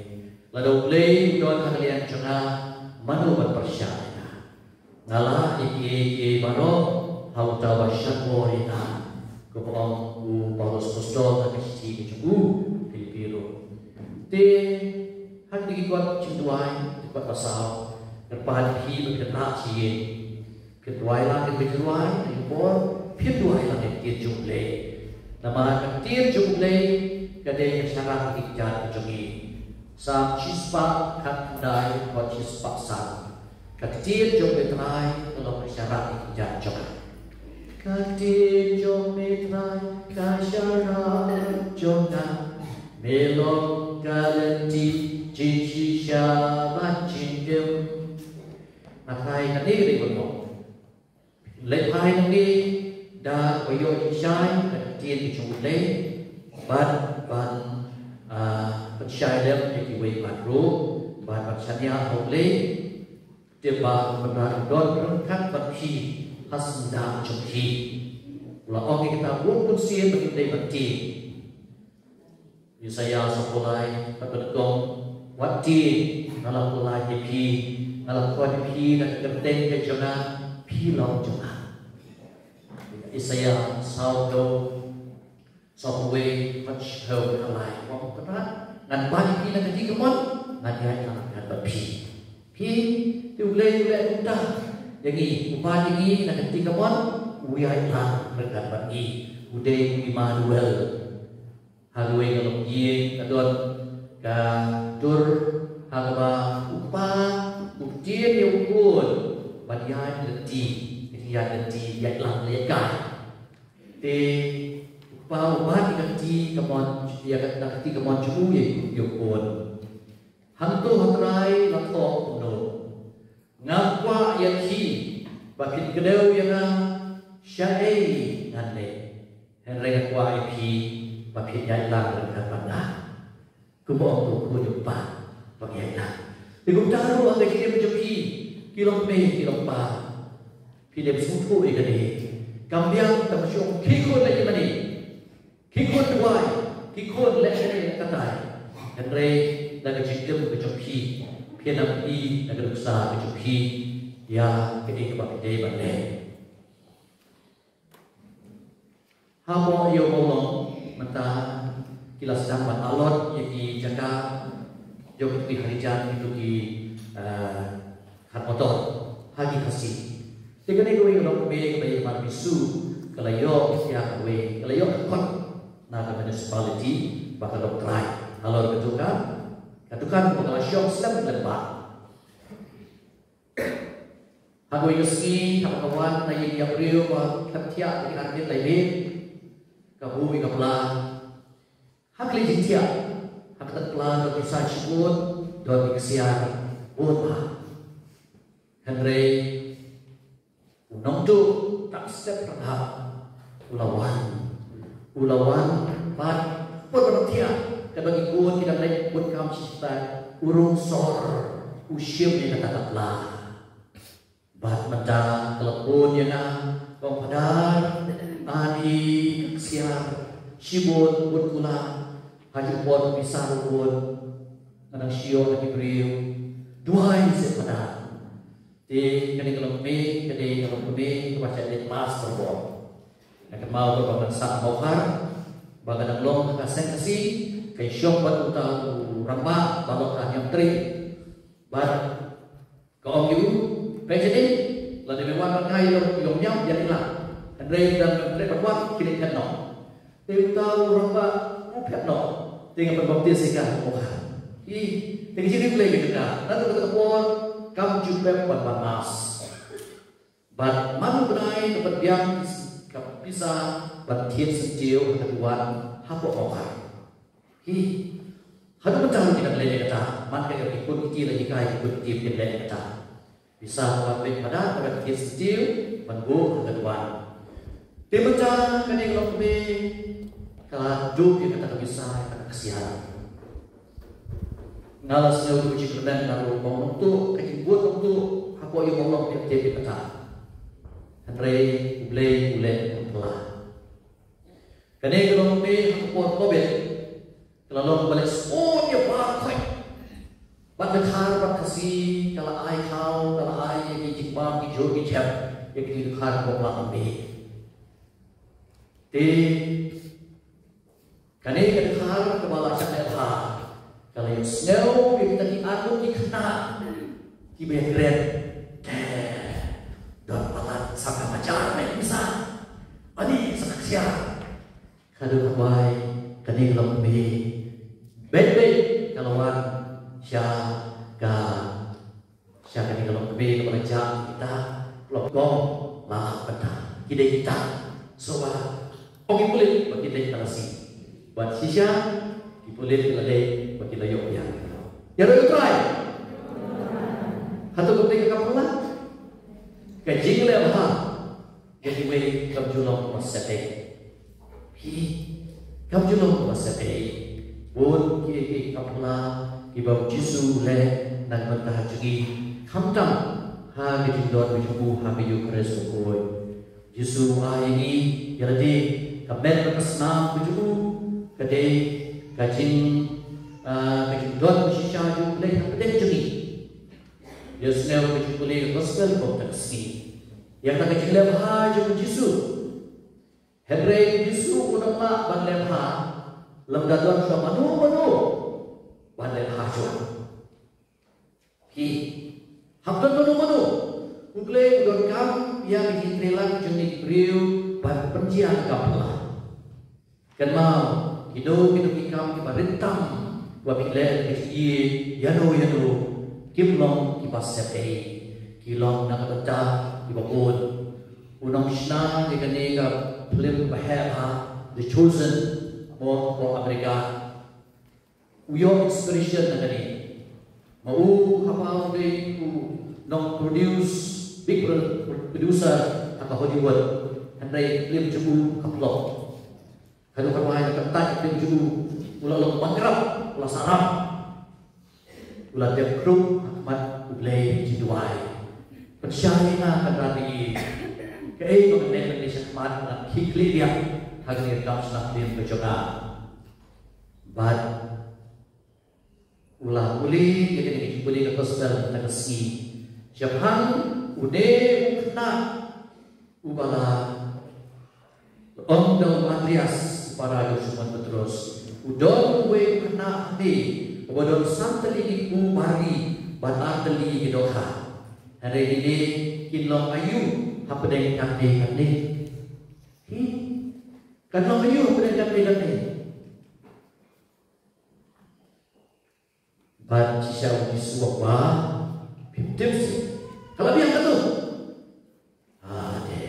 Lada U Blei u don ha ka liang jong nga, mano ban pyrshah ïa nga? Nga lah ïa kiei kiei baroh ha uta uba shah bor ïa nga. Kumba ong u Paulus Apostol ha ka shithi ka jong u Philippi ruh. Te ha kine ki kot jingduwai, ki kot ba saw, kyrpad ïa phi ba phin rah sha ïing. Phin duwai lang ïa ka jingduwai, ïa ka por, phin duwai lang ïa ka ktien jong U Blei. Namar ka ktien jong U Blei ka dei ka sharak ïa ki kjat ka jong ngi. Salm shispah khatkhyndai, dkhot shispah san. Ka ktien jong me Trai ka long ka sharak ïa ki kjat jong nga. Ka ktien jong me Trai ka sharak jong nga. Me long ka lynti jingshisha bad jingim. Nga tharai kane ka dei kaba long. Leit phai nangne da kaba ïoh jingshai ka ktien ka jong U Blei bad ban, ah, pynshai lem ïa kiwei pat ruh bad ban shaniah ha U Blei. Te ba U Blei un don ryngkat bad phi ha syndah jong phi. U la ong ïa kita bun bun sien ba ngin dei ban tieng. Isaïah sawphew lai, kata ka dei, wat tieng, nga la pyllait ïa phi, nga la khot ïa phi na ka kyrteng ka jong nga, phi long jong nga. Isaïah sawphew, sawphew wei, khat shiphew khatlai, wat kata, ngan bat ïa phi na ka kti kamon, ngan ïaid lang ryngkat bad phi. Phi, te U Blei u leh kumta ïa ngi, u bat ïa ngi na ka kti kamon, u ïaid lang ryngkat bad ngi, u dei u Immanuel. Ha kawei ka longïing ka don ka dur ha kaba u kpa u ktien ïa u khun ban ïaid lynti, ïaid lynti, ïaid lang leit kai. Te u kpa u bat ïa ka kti kamon, ïa ka kti kamon jong u ïa u khun. Hangto ha Trai la thoh kumno. Nga kwah ïa phi ba phin kdew ïa nga shaei ngan leit. Hynrei nga kwah ïa phi ba phin ïaid lang ryngkat bad nga. Kumba ong u khun u kpa ba ïaid lang. Te kumta ruh ha ka jingim jong phi ki longkmie ki longkpa. Phi dei ban sngewthuh ïa kane. Kam biang tang shu ong khie khun leit ïa mane. Khie khun duwai, khie khun leh kane leh katai. Hynrei da ka jingim ka jong phi, phi nang ïohi da ka nuksa ka jong phi ïa kaei kaba phi dei ban leh. Hapoh Ïew Mawlong mynta ki la sdang ban allot ïa ki jaka jong kito ki harijan, kito ki, eh, khat motor ha ki Khasi. Te kane kawei ka longkmie kaba ïa mar bisu ka la ïoh ïa kawei, ka la ïoh ka kot na ka municipality ba ka dok trai halor ka dukan, ka dukan kaba ka la shong slem lem bad. Ha kawei ka sngi haba ka wan na ïing ïa briew ba khlem thiah da ki ar miet lai miet, ka buh ïa ka pla. Ha ka liang jingthiah, ha kata ka pla don ki saiñ shibun, don ki ksiar bun bha. Hynrei U nongtuh, tang step pyrkhat, u la wan. U la wan, bad, bad, bad, thiah, katba ki khun ki dang leit bud kam shi stai, u rung sor, u shim ïa kata ka pla. Bad mynta ka la phone ïa nga, ka ong, Phadar, ani ka ksiar, shibun, bun kular, ha ki por pisa ruh bun, nga dang shu ïoh na ki briew, duwai seh Phadar. Te kane ka longkmie, kane ka longkmie, kaba shah dei klas four. Nga kynmaw ba nga sah Mawkhar, ba nga dang long ha ka seng Khasi, ka shong bad uta u rangbah, ba long ha Niamtre. Bad ka ong ïa u, peit shane, lada me wan bad nga ïa u, ïa u Niam, ïa u Niam. Hynrei lada mem treh bad wan, khie leit phet noh. Te uta u rangbah u phet noh. Te nga pynbaptis ïa ka, oh ha. Ï, te ka jingim Blei ka jong ka. Naduh kata ka por, kam ju pep ban wan mass. Bad man u bnai ka pynbiang ka pisa ban thied syntiew ha ka duwan hapoh Mawkhar. Hi. Haduh mynta ruh ki dang leh ïa kata, man ka ïa ki khun ki kti la hikai ki khun ki kti kin leh ïa kata. Pisa ban peit madan ban thied syntiew ban buh ha ka duwan. Te mynta kane ka longkmie ka la duh ïa kata ka pisa ïa kata ka ksiar. Nga la sngew ruh jingkyrmen nga ruh ba u nongtuh, ka jingbud nongtuh, hapoh ïa u nongtuh ïa kata. Hynrei U Blei u leh kumba la. Kane ka long kane ha ka por Covid. Ka la long ba leh sport ïa baroh khoit. Bad ka Dkhar bad Khasi ka la ai khaw, ka la ai ïa ki jingbam ki jur ki jhep ïa ki Dkhar bad Khasi. Te kane ka Dkhar kaba la shah leh bha ka la ïohsngew ïa kita ki arngut ki khynnah kiba ïakren. Te don palat sa ka majar ne bisa. Ani sa ka ksiar. Ka dei ka bai, kane ka long kmie. Beit beit ka la wan sha ka, sha kane ka long kmie kaba la jah kita, long kong la bynta. Ki dei kita. So ba ong ki pulit ba ki dei ka lasi. Bad shisha ki pulit ki la dei ba ki la ïoh ïa. Ïaroh ïa U Trai. Hato ka dei ka kam phylla? Ka jingleh bha. Ïa kiwei kam ju long ba sep ei. Hi, kam ju long ba sep ei. Bun kiei kiei ki kam phylla kiba U Jisu u leh na ka bynta jong ngi. Khamtam ha ka jingdon ka jong u ha ka Eukharist bakhuid. U Jisu u ai ïa ngi ïa lade ka met bad ka snam ka jong u, ka dei ka jing, ah, ka jingdon ka shisha jong U Blei hapdeng jong ngi. Ïohsngew ka jingpule ka gospel kum ka sngi. Ïa kata ka jingleh bha jong U Jisu. Hynrei U Jisu um lah ban leh bha lymda don shuwa mano mano ban leh bha shuwa. Hi. Hap don mano mano. U Blei u donkam ïa ka jingtrei lang jong ngi ki briew ban pynjia ka kam phylla. Kynmaw, kino kino ki kam kiba rit tam, kiba phi leh, phi ïa, ïano ïano, kim long kiba sep ei, ki long na ka bynta kiba bun. U nongshna ïa kane ka film ba heh ha, The Chosen, mo, mo America. U ïoh inspiration na kane. Ma u haba u dei u nong produce, big pro-, producer ha ka Hollywood. Hynrei film jong u ka flop. Ka dei kaba ai ka kyntait film jong u, u la long bankrupt, u la sarap. U la dep khrup ha khmat U Blei jingduwai. Pynshai na ka rani. Kaei ba ka dei ka dei shakhmat na ki kli dia ha ka dei kam shna film ka jong nga. Bad u la pule ïa kane ka jingpule ka gospel mynta ka sngi. Shaphang une u khynnah uba la ong da u Andreas, u para jong u Simon Petros. U don uwei u khynnah hangne uba don san tylli ki kpu bar ri bad ar tylli ki dohkha. Hynrei kine kin long aïu hapdeng katne katne? Hi. Kan long aïu hapdeng katne katne? Bad shisha U Jisu u ong ba, phim tip seh. Ka la biang katto. Ade.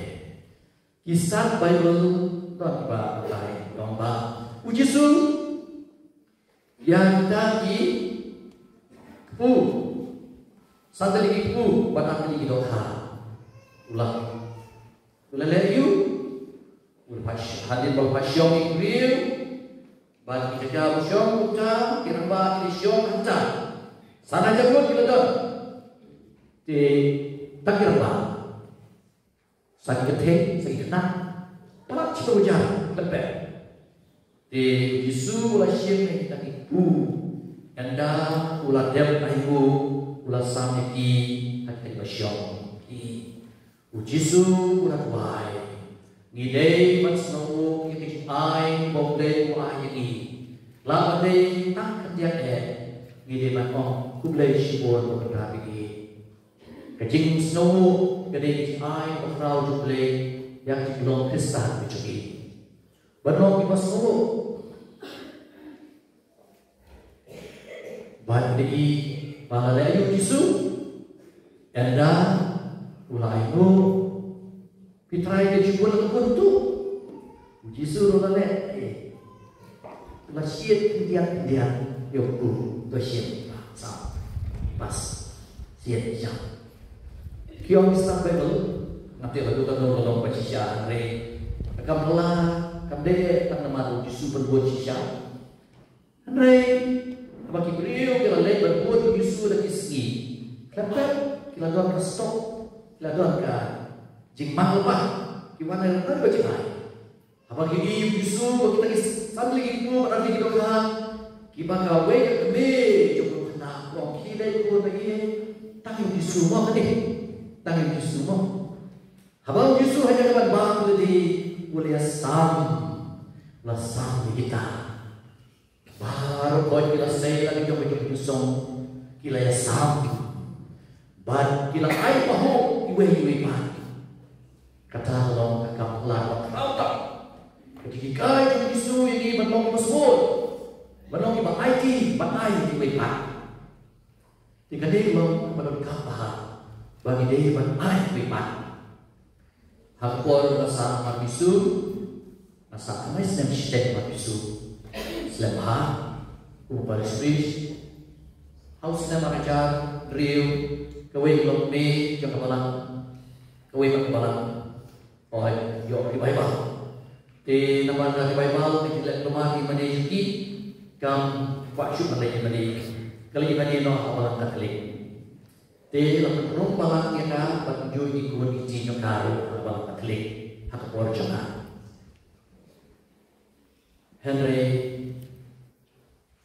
Ki sat Baibl, don kiba batai, don ba U Jisu ïa kita ki kpu, san tylli ki kpu bad ar tylli ki dohkha u la U la leh aïu? U la phah sh-, hadien ba la phah shong ïa ki briew, bad ki jaka ba shong kumta, ki rangbah ki la shong hangta. San hajar ngut ki la don. Te tang ki rangbah, sa ki kynthei, sa ki khynnah, palat shiphew hajar khlem pep. Te u Jisu u la shim ïa kita ki kpu, ynda u la dep ainguh, u la sam ïa ki ha kita kiba shong. Ki, u Jisu u la duwai: Ngi dei ban sngewnguh ïa ka jingai ba U Blei u ai ïa ngi. Lada dei tang khyndiat eh, ngi dei ban ong khublei shibun ba u pyndap ïa ngi. Ka jingsngewnguh ka dei ka jingai ba khraw jong U Blei ïa ka jinglong Khristan ka jong ngi. Ban long kiba sngewnguh. Bad ïa ba la leh aïu u Jisu? Ynda u la ainguh, phi trai, ka jingkut la ka kut tu. U Jisu ruh la leh, eh, la shit khyndiat khyndiat ïa u kpu, to shit. Sa pas, shit sha. Ki ong ki stad Baibl, nga tip haduh katno ka long ba shisha, hynrei ka kam phylla kam dei tang namar u Jisu pynbun shisha. Hynrei haba ki briew ki la leit ban bud ïa u Jisu da ki sngi, khlem pep ki la don ka stok, ki la don ka jingmang lypa, ki wan na ka jingmang. Haba ki ïohi ïa u Jisu bad kita ki san tylli ki kpu bad ar tylli ki dohkha, kiba kawei ka kmie jong u khynnah u ong, ki dei ki khun ba ïeit, tang ïa u Jisu mo kane, tang ïa u Jisu mo. Haba u Jisu ha ïa kaba bang lade, u la ïasam, u la sam ïa kita. Baroh khoit ki la sei la ki jong ki jong ki song, ki la ïasam. Bad ki la ai pahuh iwei iwei pat. Kata ka long ka kam phylla ba khraw tam. Ka jinghikai jong u Jisu ïa ngi ban long kiba sngewbha, ban long kiba aiti, ban ai iwei pat. Te kane ka long kaba donkam bha ba ngi dei ban ai iwei pat. Ha ka por nga sah ha Jisu, nga sah khyndai snem shiteng ha Jisu. Slem ha u parish priest. Ha u snem ar hajar hynriew, kawei ka long kmie jong ka balang, kawei pat ka balang hooid ïoh revival. Te namar ka revival ka jinglet kulmar ïa i mane jong ki, kam kwah shuh ban leit ïa i mane. Ka leit ïa i mane noh ha balang Katholik. Te la pynrung balang ïa ka bad kumjuh ki khun ki kti jong ka ruh ha balang Katholik ha ka por jong ka. Hynrei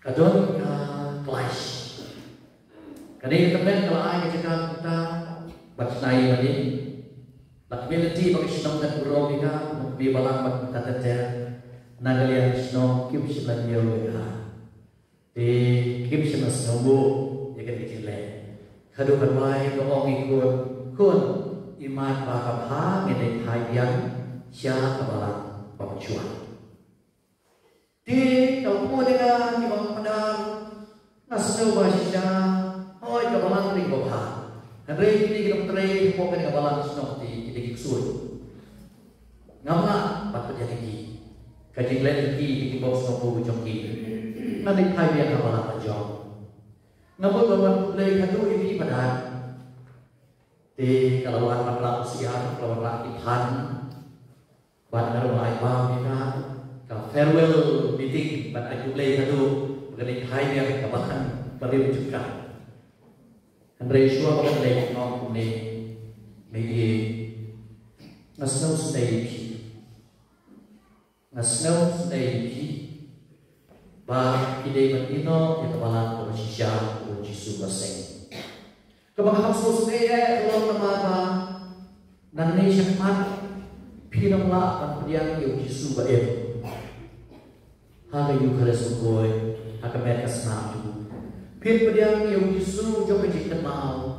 ka don ka clash. Kane ka tymmen ka la ai ka jaka kumta ban shna ïa i mane. La khmih lynti ba ka shnong kan burom ïa ka, kumba balang bad kumta ter ter na ka liang ka shnong kim shym la ñiew ïa ka. Te kim shym la sngewnguh ïa kane ka jingleh. Haduh ba ka duwai ka ong ïa i khun, khun, imat ba ka bha ngin ïa phai biang sha ka balang ba mynshuwa. Te ka la poi ïa nga, ki ong, Phadar, nga sngew ba shisha, hooid ka balang ka dei kaba bha. Hynrei kine ki nongtrei hapoh kane ka balang shnong te ki dei ki ksuid. Ngam lah ban pdiang ïa ki. Ka jingleh jong ki, ki bok sngewbha jong ki. Ngan ïa phai biang ha balang la jong. Nga mut ban wan khublei haduh ïa phi Phadar. Te ka la wan ban rah u syiar, ka la wan rah ki phan. Bad ka la wan ai bam ïa ka, ka farewell meeting ban ai khublei haduh ba kan leit phai biang ha ka balang barim jong ka. Hynrei shuwa ba kan leit, ka ong kumne, Meiei, nga sngewsynei ïa phi. Nga sngewsynei ïa phi ba phi dei ban ïehnoh ïa ka balang kaba shisha kaba u Jisu u la seng. Kaba nga sngewsynei eh ka long namar ba nangne shakhmat phin ym lah ban pdiang ïa u Jisu ba im ha ka Eukharist Bakhuid, ha ka met ka snam jong u. Phin pdiang ïa u Jisu jong ka jingkynmaw.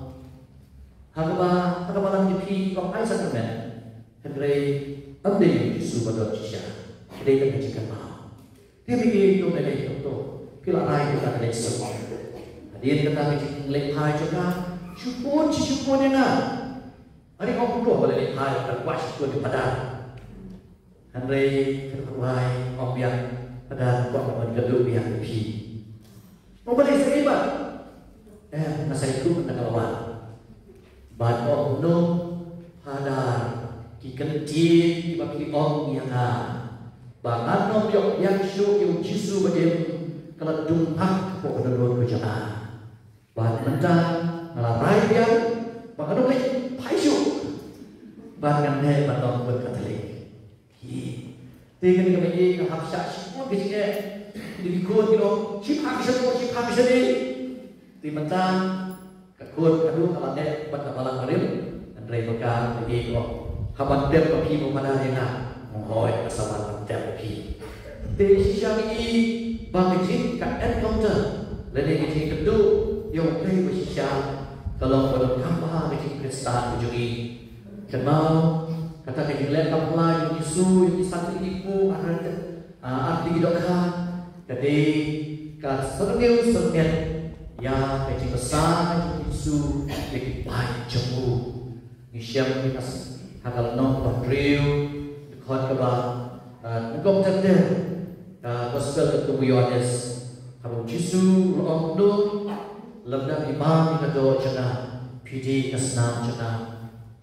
Ha kaba, ha ka balang jong phi ki ong ai sakramen. Hynrei ym dei u Jisu ba don shisha. Ka dei tang ka jingkynmaw. Te Meiei, to leit, to, to. Phi la rai, to leit shuh. Hadien kata ka jingleit phai jong ka, shu phone shi shu phone ïa nga. Hynrei nga ong kumno ba leit phai, ka kwah shu phone ïa u Phadar. Hynrei ka duwai, ong biang, Phadar, kwah ban wan kynduh biang ïa phi. Mo balei, sa ei bad? Em, nga sa ïathuh mynta ka la wan. Bad ong kumno, Phadar, Ki kyntien kiba phi ong ïa nga ba ngan ym ïoh ïeng shuh ïa u Jisu ba im ka la dung hak hapoh ka dohnud ka jong nga. Bad mynta nga la rai biang ba ngan ym leit phai shuh bad ngan leh ban long khun Katholik. Hi. Te kane ka mei ka hap shah shibun ka jingeh. Ki dei ki khun ki ong shipang shane, shipang shane. Te mynta ka khun ka dei ka la leh bad ka balang barim. Hynrei ba ka mei ka ong haba tep ba phi ba pada ïa nga. Ong hooid nga sa wan ban tep ba phi. Te shisha ngi i ba ka jing ka encounter lane ka jingkynduh ïa U Blei ba shisha ka long ba donkam bha ka jingkhristan ka jong ngi. Kynmaw kata ka jingleh kam pla jong U Jisu ïa ki san tylli ki kpu, ar tylli ki dohkha, ka dei ka syrngiew syrngiat ïa ka jingbsa jong U Jisu ïa ki paid jong u. Ngi shem ïa ka ha ka lynnong ba hynriew, dkhot kaba, ah, nyngkong ter ter, ka gospel katkum u Ïoannis, haba U Jisu u la ong kumno, lymda phi bam ïa ka doh jong nga, phi die ïa ka snam jong nga,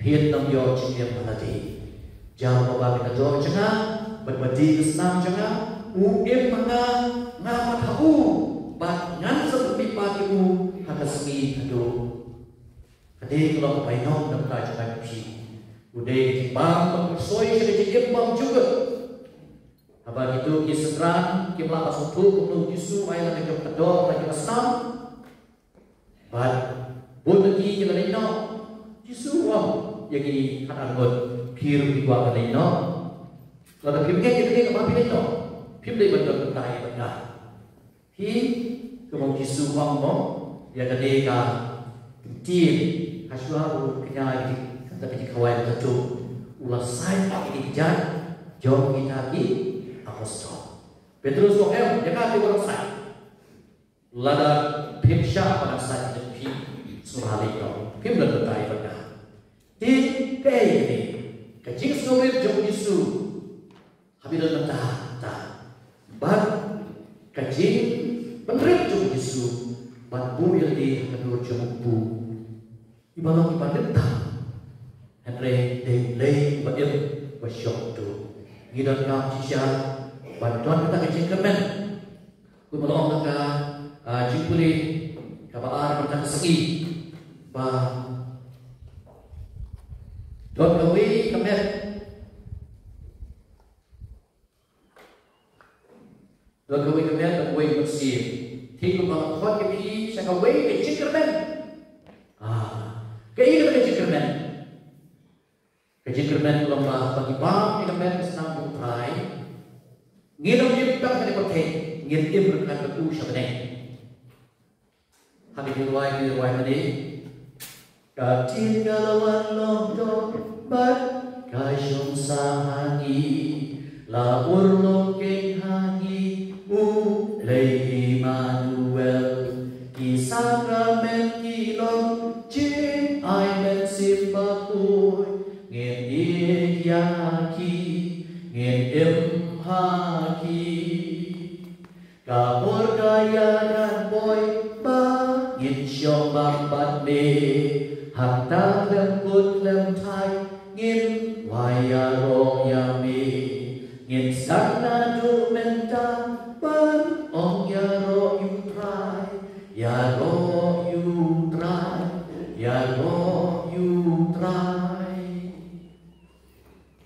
phin ym ïoh jingim ha lade. Ïa uba bam ïa ka doh jong nga bad uba die ïa ka snam jong nga, u im ha nga, nga pat ha u, bad ngan sa pynmihpat ïa u ha ka sngi haduh. Ka dei ka long ka bainong na ka bynta jong nga bad phi. U dei ka jingbam bad ka soi sha ka jingim bymjukut. Haba kito ki synran kim lah ban sngewthuh kumno U Jisu u ai la ka jong ka doh la ka jong ka snam. Bad bun na ki ki la leit noh. U Jisu u ong ïa kine ki khatar ngut, phi ruh phi kwah ban leit noh? Lada phim ngeit ïa kane, kaba phi leit noh? Phim dei ban don bynta ïa bad nga. Hi, kumba U Jisu u ong mo, ïa kane ka ktien, ha shuwa u kñia ïa kata ka jingkhawai kata, u la sait ïa ki kjat jong kita ki apostol. Petrus u ong, em, ïa ka te u la sait. Lada phim shah ban sait ïa phi, sngewbha leit noh, phim don bynta ïa bad nga. Te kaei kane ka jingsngewrit jong U Jisu? Haba don mynta, ta. Bad ka jingpynrit jong U Jisu ban buh ïa lade ha ka dur jong u kpu. Iba long iba rit tam. Hynrei dei U Blei uba im, uba shong tu. Ngi donkam shisha ban don kata ka jingkyrmen. Kumba la ong ha ka, ah, jingpule kaba ar mynta ka sngi, ba don kawei ka met, don kawei ka met, don kawei ka mynsiem. Te kumba la khot ïa phi sha kawei ka jingkyrmen. Ah, kaei kata ka jingkyrmen? Ka jingkyrmen ka long ba haba ngi bam ïa ka met ka snam jong U Trai, ngin ym im tang ha kane ka pyrthei, ngin im ryngkat bad u sha bneng. Ha ka jingrwai ngi rwai mynne. Ka ktien ka la wan long doh bad ka shong sah ha ngi, la urlong keiñ ha ngi U Blei Immanuel. Ki sakramen ki long jingai mynsiem bakhuid, ngin ïeit ïa ki, ngin im ha ki. Ka por ka ïaid kan poi ba ngin shong bam bad me, hangta khlem kut khlem thait ngin wai ïaroh ïa me. Ngin sdang naduh mynta ban ong ïaroh ïa U Trai, ïaroh ïa U Trai, ïaroh ïa U Trai.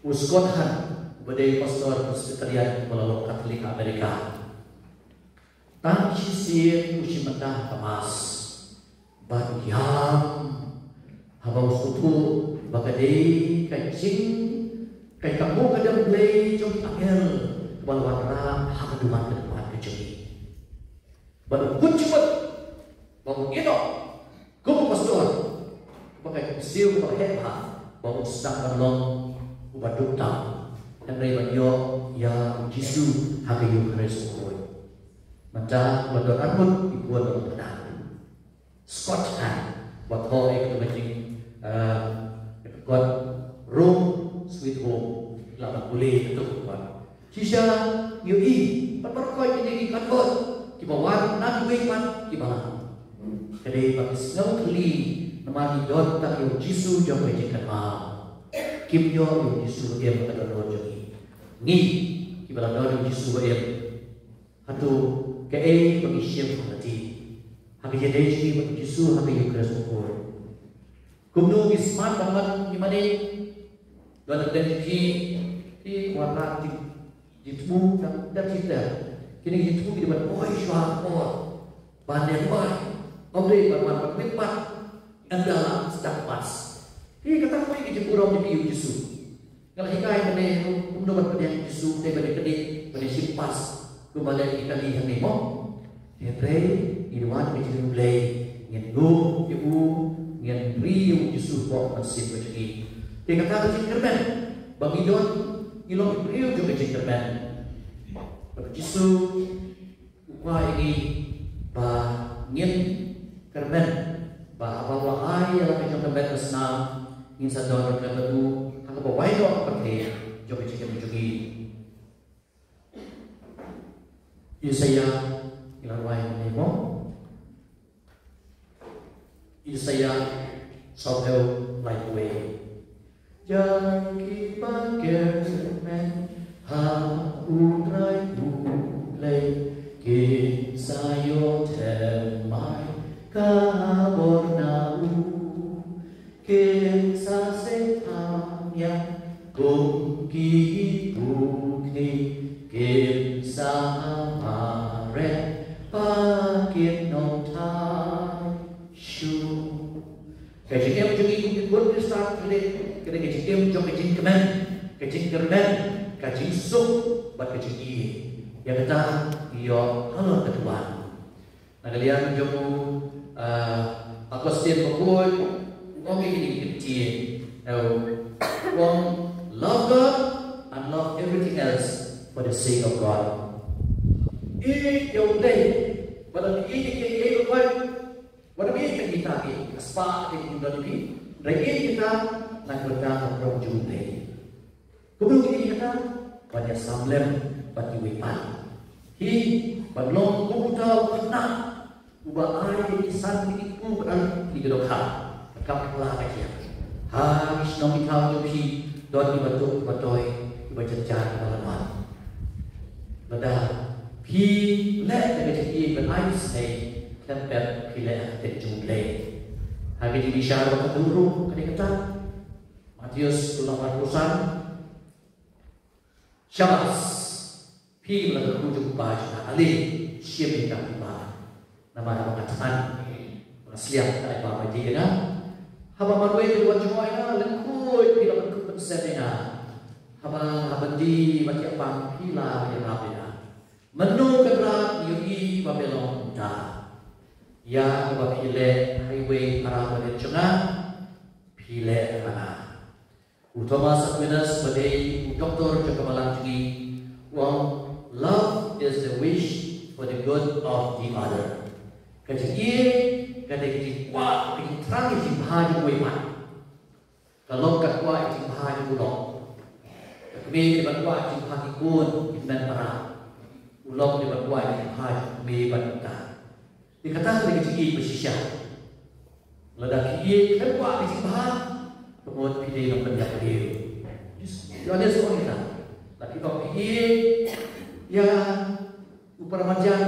U Scott Hahn, uba dei pastor Presbyterian ba la long Katholik ha Amerika, tang shisien u shim bynta ha ka Mass bad u ïam haba u sngewthuh ba ka dei ka jing, ka, ka buh ka dem Blei jong ki angel kaba la wanrah ha ka duwan ka duwan ka jong ngi. Bad u kut jingmut ba un ïeh noh kum u pastor, ba ka jingsiew kaba heh bha ba un sdang ban long uba duk tam, hynrei ban ïoh ïa U Jisu ha ka Eukharist bakhuid. Mynta ba don arngut ki khun ba la pyndah. Scott Hahn, ba thoh ïa kata ka jing, eh, ka kot Rome Sweet Home, la ban pule ïa kata ka kot. Shisha ngi ïohi bad baroh kine ki kot kiba wan na kiwei pat ki balang. Ka dei ba ki sngew khlieh namar ki don tang ïa U Jisu jong ka jingkynmaw. Kim ïoh ïa u Jisu ba im ha ka dohnud jong ngi. Ngi kiba la don ïa u Jisu ba im, hato kaei ba ngi shim ha lynti? Ha ka jingïadei jong ngi bad u Jisu ha ka Eucharist bakhuid. Kumno ngi smat ban wan ngi mane? Don na pdeng jong ngi ki kwah lad jingthmu, dang dang jingthmu. Kine ki jingthmu ki dei ban poi shuwa ka por ban leh duwai, ym dei ban wan ban wit pat ynda la sdang Mass. Hi kata poi ki jingburom jong ki ïa u Jisu. Nga la hikai mynne ruh kumno ban pdiang Jisu, te ban ïakynduh, ban ïashim Pass kumba leh ki kali hangne mo. Hynrei ngi wan ka jingim Blei, ngin ngop ïa u, ngin ri ïa u Jisu hapoh ka mynsiem ka jong ngi. Te kata ka jingkyrmen ba ngi don, ngi long ki briew jong ka jingkyrmen. Ba u Jisu u kwah ïa ngi ba ngin kyrmen, ba haba u la ai ïa la ka jong ka met ka snam, ngin sa don ryngkat bad u ha kaba wai noh ka pyrthei jong ka jingim jong ngi. Isaïah, ngi la rwai mynne mo. Isaïah sawphew laiphew wei. Ïa kiba kyrmen ha U Trai U Blei, kin sa ïoh thymmai ka bor na u. Kin sa seng tang ïa kum ki pukni, kin sa mareh ba kin ym thait shuh. Ka jingim jong ngi kum ki khun Khristan ka dei, ka dei ka jingim jong ka jingkmen, ka jingkyrmen, ka jingsuk bad ka jingïeit. Ïa kata ngi ïoh halor ka duwan. Na ka liang jong u, ah, Augustine bakhuid, u ong ïa kine ki ktien. Eh, u ong, "Love God and love everything else for the sake of God." Ïeit ïa U Blei, bad ïeit ïa kiei kiei baroh, wat ïeit ïa kita ki, ka spah ki, ki don ïa ki, hynrei ïeit ïa kita na ka bynta ka burom jong U Blei. Kumno ngi ïeit ïa kata? Ban ïasam lem bad kiwei pat. Hi, ban long kum uta u khynnah uba ai ïa ki san tylli ki kpu bad ar tylli ki dohkha. Ka kam ka la ka jia. Ha ki shnong ki thaw jong phi don kiba tuh kiba toi, kiba jynjar kiba la wan. Lada phi leh da ka jingïeit ban ai isynei, khlem pep phi leh ha ka kyrteng jong U Blei. Ha ka jingbishar ba khatduh ruh ka dei kata. Mathaios, sula arphew san. Shabas. Phi la ka kpu jong u kpa jong nga, ale shim ïa ka phi ba. Namar haba nga thngan, nga sliang, ka ai ba ma ïa nga. Haba marwei ka wan jngoh ïa nga, lyngkhuid phi la ka kpu pynsem ïa nga. Haba, haba die ba thiah pang phi la ïarap ïa nga. Mynno Kynrad, ïohi ba me long kumta. Ïa kaba phi leh ha iwei para bangeit jong nga, phi leh ha nga. U Thomas Aquinas ba dei u doktor jong ka balang jong ngi u ong, "Love is the wish for the good of the other." Ka jingïeit ka dei ka jingkwah, ka jingthrang ïa ka jingbha jong uwei pat. Ka lok ka kwah ïa ka jingbha jong u lok. Ka kmie ka dei ban kwah ïa ka jingbha ki khun, ki hynmen para. U lok ka dei ban kwah ïa ka jingbha jong u kmie bad u kpa. Te kata ka dei ka jingïeit ba shisha. Lada phi ïeit khlem kwah ka jingbha, ka mut phi dei nongpynïap briew. Ïoannis u ong ïa kita. Lada phi ong phi ïeit ïa u paramarjan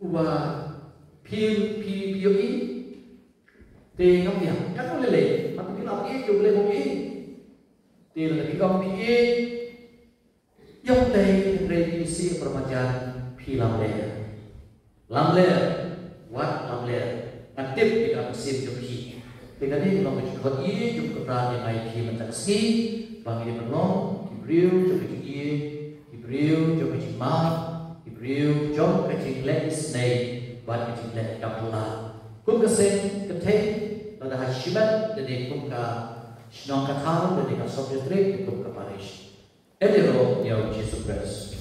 uba phi, phi, phi ïohi, te ngam ïa, katno lei lei, haba phi la ïeit ïa U Blei, mo ïeit. Te lada phi ong phi ïeit ïa U Blei, hynrei phi isih paramarjan, phi lamler. Lamler, wat lamler. Nga tip ïa ka mynsiem jong phi. Te kane ka long ka jingkhot ïa jong u Kynrad ïa nga ïa phi mynta ka sngi, ba ngi dei ban long ki briew jong ka jingïeit, ki briew jong ka jingmap, ki briew jong ka jingleh isynei bad ka jingleh kam phylla. Kum ka seng kynthei, lada ha shimet, lane kum ka shnong ka thaw, lane ka sub district, kum ka parish. Ïeit ïa u Jisu Khrist.